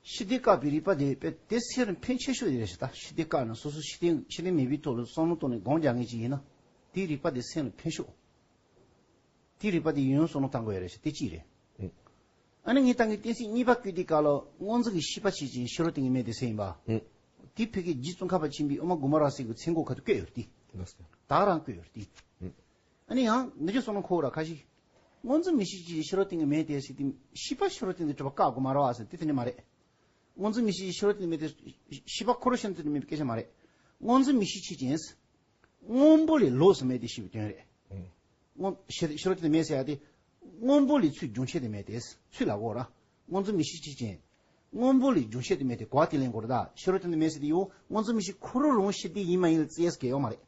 ཤེས་ལྡན་བཀག་པའི་རིགས་པ་དེ་དཔེ་དེ་སེམས་ལ་ཕན་ཆེ་ཤོས་དེ་རེད་ཟེར་ད་ཤེས་ལྡན་བཀག་ན་སོ་སོ་ཤེས་ལྡན་ཤེས་ལྡན་མེད་པའི་ཐོག་ལ་བསམ་མནོ་བཏང་ནས་སྒོམ་རྒྱག་མཁན་ཅིག་ཡིན་ན་དེའི་རིགས་པ་དེ་སེམས་ལ་ཕན་ཤོས། དེའི་རིགས་པ་དེ་ཡུན་རིང་བསམ་བློ་བཏང་དགོས་ཡ་རེད་ཟེར་དེ་གཅིག་རེད། ཨེ། ཨ་ནི་ངས་ད་གིན་གཏན་ཚིགས་གཉིས་པ་བཀོད་དུས་སྐབས་ལ་སྔོ་འཛིན་གྱི་ཤེས་པ་ཆོས་ཅན་ཕྱི་རོལ་སྟེང་གི་མེད་དེ་སེམས་ཡིན་པ། ཨེ། དེ་ཕ་གི་རྗེ་ཙོང་ཁ་པ་ཆེན་པོའི་ཨོ་མ་གུ་མ་ར་ཟེར་གི་མཚན་གོ་ཁ་ཐུག་བཀོད་ཡོད་དེ། ད་རང་བཀོད་ཡོད་དེ། ཨ་ནི་ཡང་འདི་ཅི་སོང་ན་ཁོ་ར་ཁ་ཤི། སྔོ་འཛིན་མིག་ཤེས་ཆོས་ཅན། ཕྱི་རོལ་གཏིང་གི་མེ་དེ་ཟེར་དེ་ཤེས་པ་ཕྱི་རོལ་གཏིང་དུ་གྲུབ་པ་བཀག་དགོས་མ་རེད་བ་ཟེར་དེ་དེ་ནི་མ་རེད། སྔོ་འཛིན་མིག་ཤེས་ཕྱི་རོལ་གཏིང་གི་མེ་དེ་ཤེས་པ་འཁོར་ལོ་ཕྱི་རོལ་གཏིང་དུ་མེད་པའི་སྐད་ཆ་མ་རེད། སྔོ་འཛིན་མིག་ཤེས་ཆོས་ཅན། སྔོན་པོ་ལས་ལོགས་སུ་མེད་དེ་ཤེས་པའི་དོན་རེད། སྔོན་ཕྱི་ཕྱི་རོལ་གཏིང་དུ་མེད་ཟེར་ཡ་དེ། སྔོན་པོ་ལས་ཚུར་འབྱུང་བྱེད་དུ་མེད་དེ་ཚུར་ལ་གོ་ར། སྔོ་འཛིན་མིག་ཤེས་ཆོས་ཅན། སྔོན་པོ་ལས་འབྱུང་བྱེད་དུ་མེད་དེ་གོ་བ་དེ་ལེན་དགོས་རེད་ད། ཕྱི་རོལ་གཏིང་དུ་མེད་ཟེར་དེ་ཡང་སྔོ་འཛིན་མིག་ཤེས་འཁོར་ལོ་ལོངས་ཤེས་དེ་ཡིན་མ་ཡིན་ལ་བརྩི་ཡས་གལ་ཡོད་མ་རེད།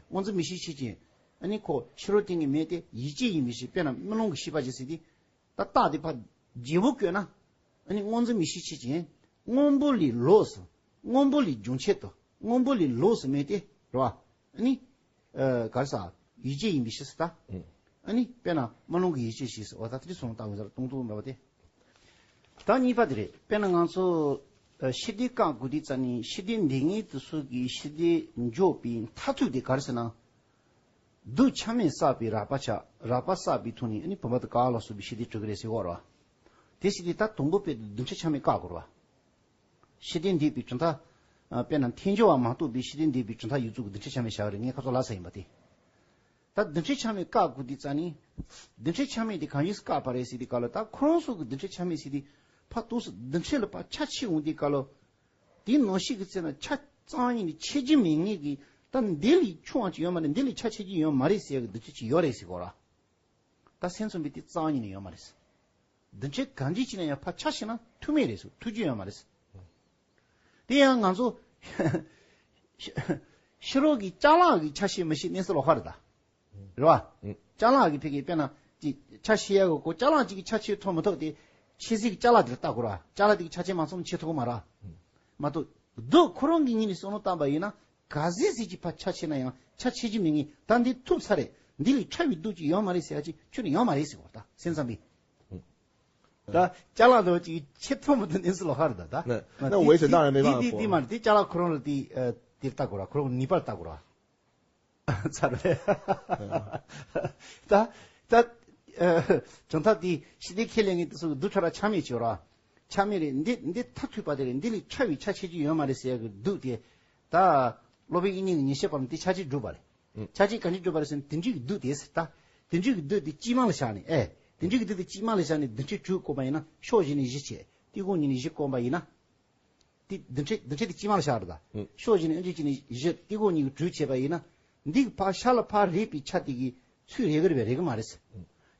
སྔོ་འཛིན་མིག་ཤེས་ཆོས་ཅན། ཨ་ནི་ཁོ་ཕྱི་རོལ་གཏིང་གི་མེ་དེ་ཡིད་ཅན་ཡིན་པའི་ཕྱིར། དཔེར་ན་རྨི་ལམ་གྱི་ཤེས་པ་ཅིག་ཟེར་དེ། ད་རྟགས་དེ་ཕར་བརྗེ་པོ་བཀོད་ན། ཨ་ནི་སྔོ་འཛིན་མིག་ཤེས་ཆོས་ཅན། སྔོན་པོ་ལས་ལོགས་སུ། སྔོན་པོ་ལས་འབྱུང་བྱེད་དུ། སྔོན་པོ་ལས་ལོགས་སུ་མེད་དེ་རེད་བ། ཨ་ནི། ཨ་ག་རེ་ཟ། ཡིད་ཅན་ཡིན་པའི་ཕྱིར་ཟེར་ད། ཨ་ནི་དཔེར་ན་རྨི་ལམ་གྱི་ཡིད་ཅན་ཞིག་ཟེར་བ་ད་དེ་སོང་ལྟ་བུ་ཟེར་སྟོང་ཐུག་འདྲ་བ་དེ། ད་གཉིས་པ་དེ་རེད། དཔེར་ན་ང་ཚོ་ཨ་ཤེས་ལྡན་བཀག་དགོས་དུས་ཙ་ནས་ཤེས་ལྡན་འདས་ངེས་དུ་སོགས་ཀྱི་ཤེས་ལྡན་འཇོག་པའི་མཐར་ཐུག་དེ་ག་རེ་ཟེར་ན། རྡུལ་ཆ་མེད་བསགས་པའི་རགས་པ་ཆགས། རགས་པ་བསགས་པའི་ཐོག་ནས་ཨ་ནི་བུམ་པ་དང་ཀ་བ་ལ་སོགས་པའི་ཤེས་ལྡན་གྲུབ་ཀྱི་རེད་ཟེར་གོ་ར། དེ་ཟེར་དུས་ད་དང་པོ་དཔེ་རྡུལ་ཕྲན་ཆ་མེད་བཀག་དགོས་ར། ཤེས་ལྡན་འདས་པའི་གྲུབ་མཐའ། ཨ་དཔེར་ན་ཐལ་འགྱུར་བ་མ་གཏོགས་པའི་ཤེས་ལྡན་འདས་པའི་གྲུབ་མཐའ་ཡོད་ཚུལ་གྱི་རྡུལ་ཕྲན་ཆ་མེད་བཞག་རེད། ངས་ཁ་ཚོ་ལབ་ས་ཡིན་པ་དེ། ད་རྡུལ་ཕྲན་ཆ་མེད་བཀག་དགོས་དུས་ཙ་ནི། རྡུལ་ཕྲན་ཆ་མེད་དེ་གང་ཡིན་བཀག་པ་རེད་ཟེར་དུས་སྐབས་ལ། ད་ཁོ་རང་ཚོ་གི་རྡུལ་ཕྲན་ཆ་མེད་ཟེར་དུས་ཕར་ཏོག་ཙམ་རྡུལ་ཕྲན་ལ་ཕར་ཆ་ཕྱེ་འོང་དུས་སྐབས་ལ། དེའི་ནང་ཤེས་ཀྱི་ཚེ་ན་ཆ་རྩ་བ་ཉིད་ནས་ཕྱེ་རྒྱུ་མེད་ངེས་ཀྱི། ད་འདི་ལས་ཆུང་བ་ཅིག་ཡོད་མ་རེད། འདི་ལས་ཆ་ཕྱེ་རྒྱུ་ཡོད་མ་རེད་ཟེར་ཡ་གི་རྡུལ་ཕྲན་ཅིག་ཡོད་རེད་ཟེར་གོ་ར། ད་སེམས་ཙམ་པའི་དེ་རྩ་བ་ཉིད་ནས་ཡོད་མ་རེད། རྡུལ་ཕྲན་གང་ཅི་ཅིག་ན་ཡང་ཕར་ཆ་ཕྱེ་ན་ཐུག་མེད་རེད་ཟེར། ཐུག་རྒྱུ་ཡོད་མ་རེད། དེ་ཡང་ང་ཚོ་ཕྱི་རོལ་གྱི་ཅ་ལག་གི་ཆ་ཤས་མི་ཤེས་གནས་ཚུལ་ལོགས་ཀ་རེད་ད། རེད་བ། ཅ་ལག་གི་ཕ་གི་དཔེར་ན་ཅིག་ཆ་ཤས་ཡག་གི་གོ། ཅ་ལག་ཅིག་གི་ཆ་ཕྱེ་ཐུབ་མི་ཐུབ་དེ་ཕྱེ་ས་གི་ཅ་ལག་དེར་ལྟ་དགོས་ར། ཅ་ལག་དེ་གི་ཆ་ཕྱེ་མ་ཚང་ན་ཕྱེ་ཐུབ་ཀྱི་མ་རེད། མ་གཏོགས་རྡུལ་ཁོ་རང་གི་ངོས་ནས་བསམ་བློ་བཏང་པ་ཡིན་ན། ག་ཚོད་ཟིག་ཅིག་ཕར་ཆ་ཕྱེ་ན་ཡང་ཆ་ཕྱེ་རྒྱུ་མེད་ངེས། ད་འདི་ཐུབ་ཚར་རེད། འདི་ལས་ཕྲ་བའི་རྡུལ་ཅིག་ཡོད་མ་རེད་ཟེར་ཡ་ཅིག་ཁྱོན་ནས་ཡོད་མ་རེད་ཟེར་བ། ད་སེམས་ཙམ་པས། ད་ཅ་ལག་འདྲ་བོ་ཅིག་ཕྱེ་ཐུབ་མི་ཐུབ་གནས་ཚུལ་ལོགས་ཀ་རེད་ད། ད་ན་ན་འོས་ཟེར་ད་ཡང་མེད་པ། འདི་འདི་མ་རེད། འདི་ཅ་ལག་ཁོ་རང་ལ་དེ་དེར་ལྟ་དགོས་ར། ཁོ་རང་ནུས་པར་ལྟ་དགོས་ར། ཚར་རེད། ད་ད་གྲུབ་མཐའ་དེ་ཤེས་ལྡན་ཁས་ལེན་མཁན་དེ་ཚོ་རྡུལ་ཕྲ་རགས་ཆ་མེད་བྱོས་ར། ཆ་མེད་རེད། འདི་འདི་མཐར་ཐུག་པ་དེ་རེད། འདི་ལས་ཕྲ་བའི་ཆ་ཕྱེ་རྒྱུ་ཡོད་མ་རེད་ཟེར་ཡ་གི་རྡུལ་དེ། ད་སློབ་དཔོན་དབྱིག་གཉེན་གྱི་ཉིན་བྱེད་པ་ལ་དེ་ཆ་ཕྱེ་གྲུབ་པ་རེད། ཆ་ཕྱེ་གང་ཅི་གྲུབ་པ་རེད་ཟེར་ན། དེ་འདྲའི་གི་རྡུལ་དེ་ཟེར་ད། དེ་འདྲའི་གི་རྡུལ་དེ་དཀྱིལ་མ་ལ་བཞག་ནས། ཨེ། དེ་འདྲའི་གི་རྡུལ་དེ་དཀྱིལ་མ་ལ་བཞག་ནས་རྡུལ་ཕྲན་དྲུག་བསྐོར་བ་ཡིན་ན། ཕྱོགས་བཞི་ནས་བཞི་བྱས། དེ་གོང་གཉིས་ནས་བཞི་བསྐོར་བ་ཡིན་ན། དེ་རྡུལ་ཕྲན་རྡུལ་ཕྲན་དེ་དཀྱིལ་མ་ལ་བཞག་རེད་ད། ཕྱོགས་བཞི་ནས་ཨ་འཇུག་གཅིག་ནས་བཞི། དེ་གོང་གཉིས་ཀྱི་དྲུག་བྱས་པ་ཡིན་ན། འདི་གི་ཕར་ཤར་ལ་ཕར་རེག་པའི་ཆ་དེ་གི་ཚུར་རེག་གི་རེད་པས། རེག་གི་མ་རེད།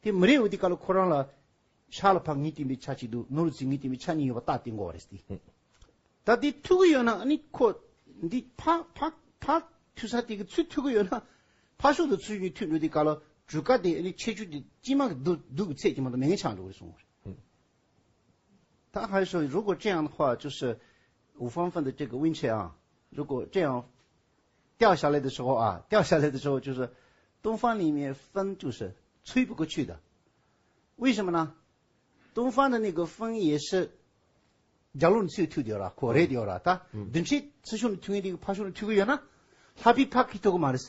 དེ་མི་རེག་འོ་དེ་ག་ལ་ཁོ་རང་ལ་ཤར་ལ་ཕར་ངོས་བསྟན་པའི་ཆ་གཅིག་འདུག་ནུབ་ལ་ཚུར་ངོས་བསྟན་པའི་ཆ་གཉིས་ཡོད་པ་རྟགས་བསྟན་དགོས་པ་རེད་དེ། ད་དེ་ཐུག་གི་ཡོད་ན་ཨ་ནི་ཁོ་འདི་ཕར་ཕར་ཕར་མཐུད་ས་དེ་གི་ཚུར་མཐུད་གི་ཡོད་ན། ཕར་ཕྱོགས་དང་ཚུར་ཕྱོགས་མཐུད་འགྲོ་དུས་སྐབས་ལ་གྲུ་ཁ་དེ་ཨ་ནི་ཁྱད་ཆོས་དེ་དཀྱིལ་མ་གི་རྡུལ་རྡུལ་གི་ཚད་ཀྱིས་མ་གཏོགས་མེད་མཁན་ཆགས་འགྲོ་གི་རེད་གསུངས་པ་རེད། 他还说，如果这样的话，就是五方分的这个温差啊，如果这样掉下来的时候啊，掉下来的时候就是东方里面风就是吹不过去的。为什么呢？东方的那个风也是 རྒྱབ་ལོགས་ནས་ཚུར་མཐུད་དེ་ཡོད་ར། ཁོ་རེག་དེ་ཡོད་ར། ད་རྡུལ་ཕྲན་ཚུར་ཕྱོགས་ནས་མཐུད་མཁན་དེ་གིས་ཕར་ཕྱོགས་ནས་མཐུད་གི་ཡོད་ན། ལྷག་པའི་ཕར་འཁྱེར་ཐུབ་གི་མ་རེད།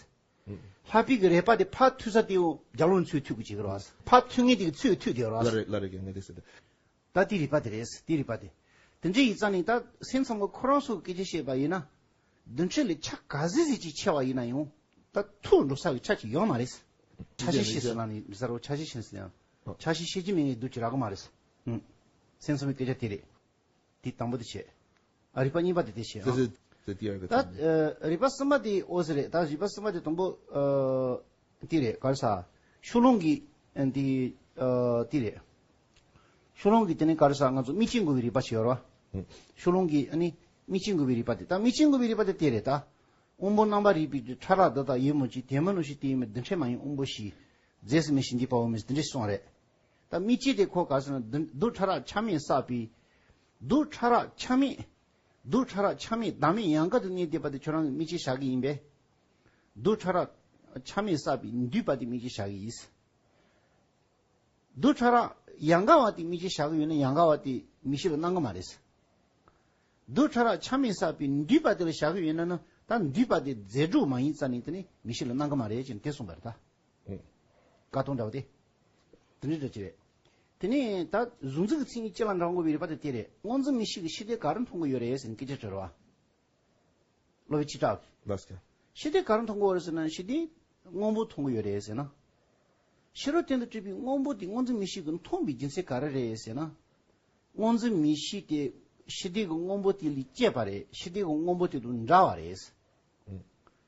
ལྷག་པའི་གི་རེག་པ་དེ་ཕར་མཐུད་ས་དེ་འོ་རྒྱབ་ལོགས་ནས་ཚུར་མཐུད་གི་བྱེད་གི་ར། ཕར་མཐུད་མཁན་དེ་གིས་ཚུར་མཐུད་དེ་ཡོད་ར། ལ་རེ་ལ་རེ་གི་ངས་དེ་ཟེར་ཏེ། ད་དེ་རིགས་པ་དེ་རེད། དེ་རིགས་པ་དེ། དེ་འདྲ་ཡིན་ཙང་ནི་ད་སེམས་ཙམ་པ་ཁོ་རང་ཚོ་གི་སྐད་ཆ་བཤད་པ་ཡིན་ན། རྡུལ་ཕྲན་ལས་ཆ་ག་ཚོད་ཅིག་ཆེ་བ་ཡིན་ན་ཡང་། ད་ཐུག་འགྲོ་ས་གི་ཆ་ཅིག་ཡོད་མ་རེད། ཆ་ཤས་ཤེས་ཟེར་ན་ནི་མི་ཟེར་རོ། ཆ་ཤས་ཤེས་ཟེར་ཡང་། ཆ་ཤས་ཤེས་ཀྱི་མེད་ངེས་རྡུལ་ཅིག་རག་གི་མ་རེད། ཨུ། སེམས་ཙམ་པའི་སྐད་ཆ་དེ་རེད། དེ་དང་པོ་དེ་བྱས། ཨ་རིགས་པ་གཉིས་པ་དེ་དེ་བྱས་ཨ། དེ་དེ་དེ་ཡང་གི་ད་ཨ་རིགས་པ་གསུམ་པ་དེ་འོ་ཟེར་རེད། ད་རིགས་པ་གསུམ་པ་དེ་དང་པོ་ཨ་དེ་རེད། ག་རེ་ཟ། ཕྱོགས་སློང་གི་ཨ་དེ་ཨ་དེ་རེད། ཕྱོགས་སློང་གི་དེ་ནི་ག་རེ་ཟ། ང་ཚོ་དམིགས་རྐྱེན་དགོས་པའི་རིགས་པ་ཞིག་ཡོད་རེད་བ། ཕྱོགས་སློང་གི་ཨ་ནི་དམིགས་རྐྱེན་དགོས་པའི་རིགས་པ་དེ། ད་དམིགས་རྐྱེན་དགོས་པའི་རིགས་པ་དེ་དེ་རེད་ད། སྔོན་པོ་རྣམ་པར་རིག་པའི་རྡུལ་ཕྲ་རགས་འདི་དག་ཡོད་མོད་ཀྱི། དེ་མིན་ནོ་ཞེས་དེ་ཡིན་མིན་རྡུལ་ཕྲན་མ་ཡིན་དབང་པོ་ཞེས། རྫས་སུ་མེད་ཞེས་འདི་པའོ་མིན། དེ་འདྲ་གསུངས་རེད། ད་དམིགས་རྐྱེན་དེ་ཁོ་ག་ཟེར་ན་རྡུལ་རྡུལ་ཕྲ་རགས་ཆ་མེད་བསགས་པའི། རྡུལ་ཕྲ་རགས་ཆ་མེད། རྡུལ་ཕྲ་རགས་ཆ་མེད་བདག་མེད་ཡང་དག་ཏུ་གནས་བསྡད་པ་དེ་ཁྱོད་རང་གི་དམིགས་རྐྱེན་བཞག་གི་ཡིན་པས། རྡུལ་ཕྲ་རགས་ཆ་མེད་བསགས་པའི་འདུས་པ་དེ་དམིགས་རྐྱེན་བཞག་གི་ཡིན། རྡུལ་ཕྲ་རགས་ཡང་དག་པ་དེ་དམིགས་རྐྱེན་བཞག་གི་ཡོད་ན་ཡང་དག་པ་དེ་མིག་ཤེས་ལ་སྣང་གི་མ་རེད། རྡུལ་ཕྲ་རགས་ཆ་མེད་བསགས་པའི་འདུས་པ་དེ་ལ་བཞག་གི་ཡོད་ན་ནི་ད་འདུས་པ་དེ་རྫས་གྲུབ་མ་ཡིན་ཙང་ནི་དེ་ནི་མིག་ཤེས་ལ་སྣང་གི་མ་རེད་ཅེས་དེ་གསུངས་པ་རེད་ད། ཨེ། བཀའ་གཏོང་འདྲ་བ་དེ། དེ་འདྲ་འདྲ་ཅི་རེད། དེ་ནས་ད་གཟུང་འཛིན་གྱི་མཚན་ཉིད་ཅི་ལ་འདྲ་འགོ་བའི་རིགས་པ་དེ་དེ་རེད། སྔོ་འཛིན་མིག་ཤེས་ཀྱི་ཤེས་ལྡན་ག་རེ་མཐོང་གི་ཡོད་རེད་ཟེར་ནས་སྐད་ཆ་དྲི་རོ། ལོ་བའི་ཕྱི་དྲག་གི། ལགས་སོ། ཤེས་ལྡན་ག་རེ་མཐོང་གི་ཡོད་རེད་ཟེར་ན། ཤེས་ལྡན་སྔོན་པོ་མཐོང་གི་ཡོད་རེད་ཟེར་ན། ཕྱི་རོལ་སྟེང་དུ་གྲུབ་པའི་སྔོན་པོ་དེ་སྔོ་འཛིན་མིག་ཤེས་ཀྱིས་མཐོང་བའི་རྒྱུ་མཚན་ག་རེ་རེད་ཟེར་ན། སྔོ་འཛིན་མིག་ཤེས་དེ་ཤེས་ལྡན་གྱི་སྔོན་པོ་དེ་ལས་སྐྱེས་པ་རེད། ཤེས་ལྡན་གྱི་སྔོན་པོ་དེ་དང་འདྲ་བ་རེད། ཨུ།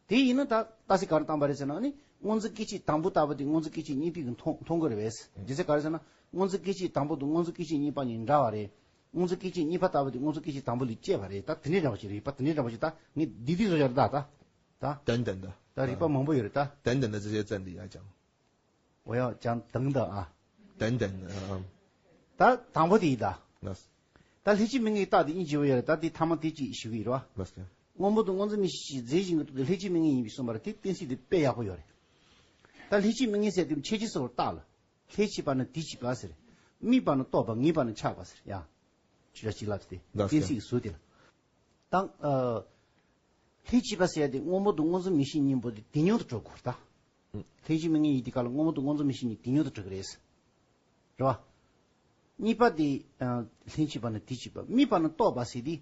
དེ་ཡིན་ན་ད་རྟགས་གསལ་ག་རེ་བཏང་པ་རེད་ཟེར་ན། ཨ་ནི་སྔོ་འཛིན་སྐད་ཅིག་དང་པོ་ལྟ་བུ་དེ་སྔོ་འཛིན་སྐད་ཅིག་གཉིས་པའི་གིས་མཐོང་མཐོང་གི་རེད་པས། རྒྱུ་མཚན་ག་རེ་ཟེར་ན། སྔོ་འཛིན་སྐད་ཅིག་དང་པོ་དང་སྔོ་འཛིན་སྐད་ཅིག་གཉིས་པ་གཉིས་འདྲ་བ་རེད། སྔོ་འཛིན་སྐད་ཅིག་གཉིས་པ་ལྟ་བུ་དེ་སྔོ་འཛིན་སྐད་ཅིག་དང་པོ་ལས་སྐྱེས་པ་རེད། ད་དེ་འདྲའི་འདྲ་བ་ཞིག་རེད། རིགས་པ་དེ་འདྲའི་འདྲ་བ་ཞིག་ད་ངས་འདི་འདི་བཟོ་བཞག་རེད། ད་ད་ད་等等的。ད་རིགས་པ་མང་པོ་ཡོད་རེད། ད་等等的这些真理来讲。 我要讲等等啊。 等等的。 ད་དང་པོ་དེ་ཡིན་ད། ལགས། ད་ལྷན་སྐྱེས་མིག་ངའི་རྟགས་དེ་སྙིང་རྗེ་པོ་ཡོད་རེད། ད་དེ་ཐ་མ་དེ་གཅིག་ཞུ་གི་ཡིན་རེད་པ། ལགས། སྔོན་པོ་དང་སྔོ་འཛིན་མིག་ཤེས་ཀྱིས་རྫས་གཞན་གྱི་སྟོབས་དེ་ལྷན་སྐྱེས་མིག་ངའི་ཡིན་པས་གསུངས་པ་རེད། དེ་གཏན་ཚིགས་དེ་དཔེ་ཡག་པོ་ཡོད་རེད། ད་ལྷན་སྐྱེས་མིག་ངའི་ཟེར་དེ་ཆོས་ཅན་སོགས་ལ་བཏགས་ལ། ལྷན་སྐྱེས་པ་ནི་དེ་གཅིག་པ་ཟེར། དམིགས་པ་ནི་རྟོག་པ། ངེས་པ་ནི་ཆགས་པ་ཟེར་ཡ། ཆོས་ཅན་གཅིག་ལབ་སྟེ་ལགས་སོ། གཏན་ཚིགས་ཀྱི་ཟུར་དེ་ལ། ད་ཨ། ལྷན་སྐྱེས་པ་ཟེར་ཡ་དེ་སྔོན་པོ་དང་སྔོ་འཛིན་མིག་ཤེས་གཉིས་པོ་དེ་དེ་མཉམ་དུ་གྲུབ་དགོས་རེད་ད། ལྷན་སྐྱེས་མིག་ངའི་ཡིན་དུས་སྐབས་ལ་སྔོན་པོ་དང་སྔོ་འཛིན་མིག་ཤེས་གཉིས་དེ་མཉམ་དུ་གྲུབ་ཀྱི་རེད། རེད་པ། གཉིས་པ་དེ་ཨ་ལྷན་སྐྱེས་པ་ནི་དེ་གཅིག་པ། དམིགས་པ་ནི་རྟོག་པ་ཟེར་དེ།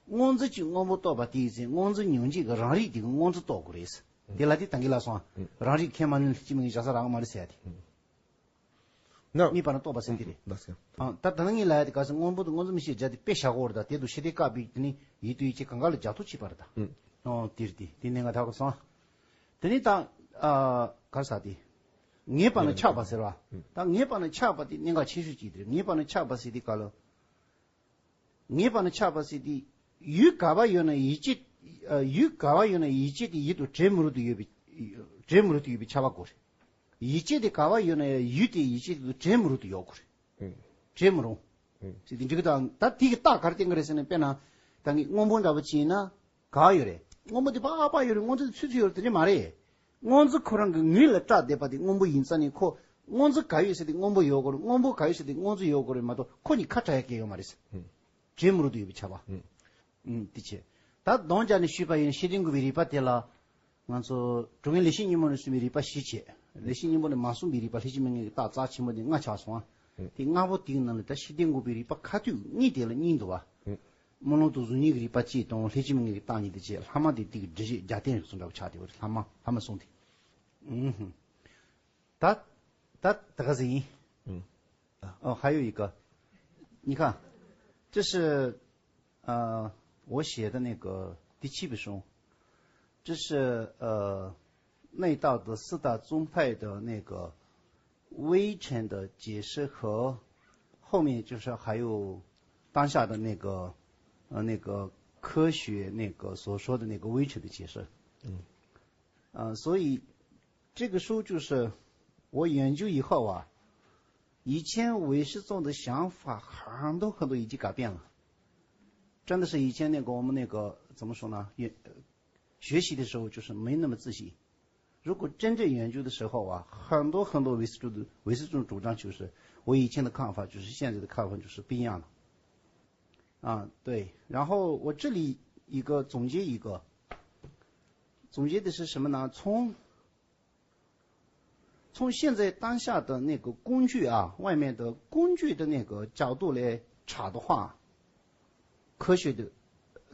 སྔོ་འཛིན་གྱི་སྔོན་པོ་རྟོགས་པ་དེ་ཡི་ཚེ་སྔོ་འཛིན་མྱོང་བྱེད་ཀྱི་རང་རིག་དེ་གི་སྔོ་འཛིན་རྟོགས་དགོས་རེད། དེ་ལ་དེ་ད་གིན་ལབ་སོང་། རང་རིག་ཁས་མ་ལེན་ལྷན་སྐྱེས་མིག་ངའི་བཞག་ས་རག་གི་མ་རེད་ཟེར་ཡ་དེ། ན། དམིགས་པ་ནི་རྟོག་པ་ཟེར་དེ་རེད། ལགས་སོ། ཨ། ད་ད་ནི་ངས་ལབ་ཡ་དེ་ག་ཟེར། སྔོན་པོ་དང་སྔོ་འཛིན་མིག་ཤེས་སྦྱར་ཏེ་དཔེ་བཞག་གོ་རེད། ད་དེ་དུ་ཤེས་ལྡན་བཀག་པའི་དེ་ནི་ཡིད་དུ་ཡིད་བྱེད་གང་ག་ལ་སྦྱར་ཐུབ་བྱེད་པ་རེད་ད། ཨོ་དེ་རེད། དེ་དེ་གནད་འགག་ཐག་གོ་སོང་། དེ་ནི་ད་ཨ་ག་རེ་ཟེར་དེ། ངེས་པ་ནི་ཆགས་པ་ཟེར་བ། ད་ངེས་པ་ནི་ཆགས་པ་དེ་གནད་འགག་ཆེ་ཤོས་གཅིག་དེ་རེད། ངེས་པ་ནི་ཆགས་པ་ཟེར་དེ་ག་ལ། ངེས་པ་ནི་ཆགས་པ་ཟེར་དེ། ཡུལ་ག་པར་ཡོད་ན་ཡིད་བྱེད། ཨ། ཡུལ་ག་པར་ཡོད་ན་ཡིད་བྱེད་དེ་ཡིད་དུ་བྲལ་མི་རུང་དུ་ཡོད་པའི། བྲལ་མི་རུང་དུ་ཡོད་པའི་ཆགས་པ་དགོས་རེད། ཡིད་བྱེད་དེ་ག་པར་ཡོད་ན་ཡང་ཡུལ་དེ་ཡིད་བྱེད་དེ་བྲལ་མི་རུང་དུ་ཡོད་དགོས་རེད། བྲལ་མི་རུང་། ཟེར་དེ་འགྲིག་གི་འདུག། ད་དེ་གི་རྟགས་ག་རེ་བསྟན་གི་རེད་ཟེར་ན། དཔེར་ན་ད་ངས་སྔོན་པོ་འདྲ་པོ་ཅིག་ཡིན་ན་ག་པར་ཡོད་རེད། སྔོན་པོ་དེ་ཕར་ཕར་ཡོད་རེད། སྔོ་འཛིན་ཚུད་ཚུད་ཡོད་རེད། དེ་འདྲ་མ་རེད། སྔོ་འཛིན་ཁོ་རང་གི་ངོས་ལ་བཀྲག་བསྡད་པ་དེ་སྔོན་པོ་ཡིན་ཙང་ནི་ཁོ། སྔོ་འཛིན་ག་ཡོད་ཟེར་དེ་སྔོན་པོ་ཡོད་དགོས་རེད། སྔོན་པོ་ག་ཡོད་ཟེར་དེ་སྔོ་འཛིན་ཡོད་དགོས་རེད་མ་གཏོགས་ཁོ་གཉིས་ཁ་བྲལ་ཡ་གང་ཡོད་མ་རེད་ཟེར། བྲལ་མི་རུང་དུ་ཡོད་པའི་ཆགས་པ། ཨུམ། དེ་བྱས། ད་དོན་རྒྱག་ནས་ཞུས་པ་ཡིན་ན་ཤེས་ལྡན་དགུ་པའི་རིགས་པ་དེ་ལ། ང་ཚོ་གྲུབ་ངེས་ལེགས་བཤད་སྙིང་པོ་ནས་གསུངས་པའི་རིགས་པ་བཞི་བྱས། ལེགས་བཤད་སྙིང་པོ་ནས་མ་གསུངས་པའི་རིགས་པ་ལྷན་སྐྱེས་མིག་ངའི་རྟགས་རྩ་ཆེན་པོ་དེ་ལྔ་ཆགས་སོང་ཨ། དེ་ལྔ་པོ་དེའི་ནང་ལ་ད་ཤེས་ལྡན་དགུ་པའི་རིགས་པ་ཁ་ཐུག་གཉིས་དེ་ལ་གཉིས་འདུག་བ། སྨོན་ལམ་དང་གཟུགས་བརྙན་གྱི་རིགས་པ་གཅིག་དང་ལྷན་སྐྱེས་མིག་ངའི་རྟགས་གཉིས་དེ་བྱས། ལྷག་མ་དེ་དེ་གི་འགྲེལ་བཤད་རྒྱབ་རྟེན་རིགས་སུ་འདྲ་བ་ཆགས་བསྡད་པ་རེད། ལྷག་མ་ལྷག་མ་གསུངས་ཏེ། ཨུམ། ད་ད་ད་ག་ཟེ་ཡིན། 哦，还有一个，你看，这是呃我写的那个第七本书，这是呃内道的四大宗派的那个微尘的解释和后面就是还有当下的那个呃那个科学那个所说的那个微尘的解释。嗯。呃，所以这个书就是我研究以后啊，以前唯识宗的想法很多很多已经改变了。真的是以前那个我们那个怎么说呢？也学习的时候就是没那么仔细。如果真正研究的时候啊，很多很多唯识主的唯识宗主张就是我以前的看法就是现在的看法就是不一样了。啊，对。然后我这里一个总结一个，总结的是什么呢？从从现在当下的那个工具啊，外面的工具的那个角度来查的话，科学的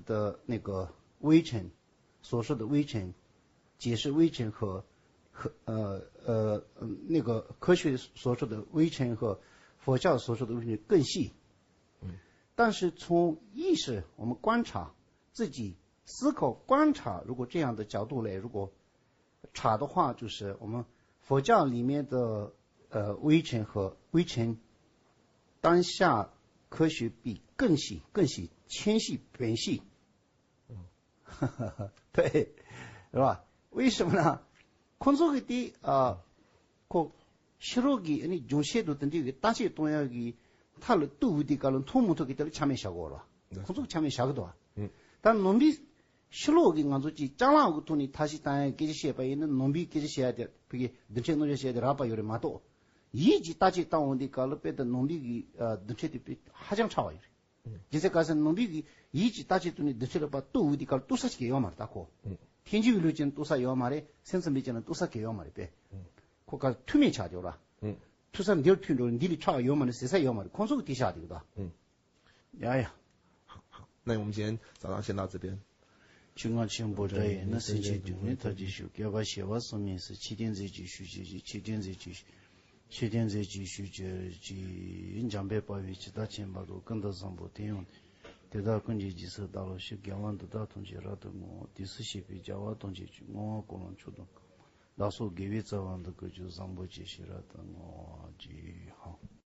的那个微尘，所说的微尘，解释微尘和和呃呃嗯那个科学所说的微尘和佛教所说的微尘更细。嗯。但是从意识，我们观察自己思考观察，如果这样的角度来，如果查的话，就是我们佛教里面的呃微尘和微尘，当下科学比更细、更细、千细、百细。对，是吧？为什么呢？空中给地啊，ཁོ་ཕྱི་རོལ་གྱི་ཨ་ནི་འབྱུང་བྱེད་དང་དེ་འདྲའི་གི་བརྟག་དཔྱད་གཏོང་ཡག་གི་མཐའ་ལ་གཏུག་འོང་དུས་སྐབས་ལ་མཐོང་མི་ཐུབ་ཀྱི་དེ་ལ་ཆ་མེད་བཞག་གི་ཡོད་རེད་བ། ཁོང་ཚོ་གི་ཆ་མེད་བཞག་གི་འདུག་བ། ད་ནང་པའི་ཕྱི་ལོགས་ཀྱི་ང་ཚོ་གཅིག་ཅ་ལག་གི་ཐོག་ནས་ཐབས་ཤེས་བཏང་ཡག་སྐད་ཆ་བཤད་པ་ཡིན་ན་ནང་པའི་སྐད་ཆ་བཤད་ཡག་དེ་བོད་ཀྱི་རྡུལ་ཕྲན་རྣམ་གཞག་བཤད་ཡག་དེ་རགས་པ་ཡོད་རེད་མ་གཏོགས། ཡིད་ཀྱི་བརྟག་དཔྱད་བཏང་འོང་དུས་སྐབས་ལ་དཔེ་ད་ནང་པའི་གི་རྡུལ་ཕྲན་དེ་དཔེ་ཧ་ཅང་ཕྲ་བ་ཡོད་རེད། རྒྱུ་མཚན་ག་ཟེར་ན་ནང་པའི་གི་ཡིད་ཀྱི་བརྟག་དཔྱད་གཏོང་ནས་རྡུལ་ཕྲན་ལ་ཕར་གཏུག་འོང་དུས་སྐབས་ལ་གཏུག་ས་ཅིག་ཡོད་མ་རེད་ད་ཁོ། ཐལ་འགྱུར་བའི་ལུགས་ཀྱི་གཏུག་ས་ཡོད་མ་རེད། སེམས་ཙམ་པའི་ཀྱང་གཏུག་ས་གང་ཡོད་མ་རེད་པས། ཁོ་ག་མཐུ་མེད་ཆགས་ཀྱི་ཡོད་ར། མཐུ་ས་འདིར་མཐུ་འགྲོ་འདི་ལས་ཕྲ་བ་ཡོད་མ་རེད་ཟེར་ས་ཡོད་མ་རེད། ཁོང་ཚོ་གི་དེ་བཞག་དེ་གི་ད། ཡ་ཡ། 好，好，那我们今天早上先到这边。ཆོས་རྔ་ཆེན་པོ་སྒྲ་ཡིས་ནི། སེམས་ཅན་སྡུག་བསྔལ་མཐར་གྱིས་ཞི། བསྐལ་པ་བྱེ་བ་གསུམ་ཡིན་ཟེར། ཆོས་སྟོན་མཛད་ཅིང་བཞུགས་གྱུར་ཅིག། ཆོས་སྟོན་མཛད་ཅིང་ཆོས་སྟོན་མཛད་ཅིང་བཞུགས་གྱུར་ཅིག། འཇམ་དཔལ་དཔའ་བོས་ཇི་ལྟར་མཁྱེན་པ་དང་། ཀུན་ཏུ་བཟང་པོ་དེ་ཡང་དེ་དག་ཀུན་གྱི་རྗེས་སུ་བདག་སློབ་ཕྱིར། དགེ་བ་འདི་དག་ཐམས་ཅད་རབ་ཏུ་བསྔོ། དུས་སུ་བྱས་པའི་བྱ་བ་ཐམས་ཅད་ཀྱང་། བསྔོ་བ་ཀུན་སློང་མཆོག་ཏུ་བསྔོ། བདག་སོགས་དགེ་བའི་རྩ་བ་འདི་ཀུན་ཀྱང་། བཟང་པོ་སྤྱོད་ཕྱིར་རབ་ཏུ་བསྔོ་བར་བགྱི། ཧཱུྃ།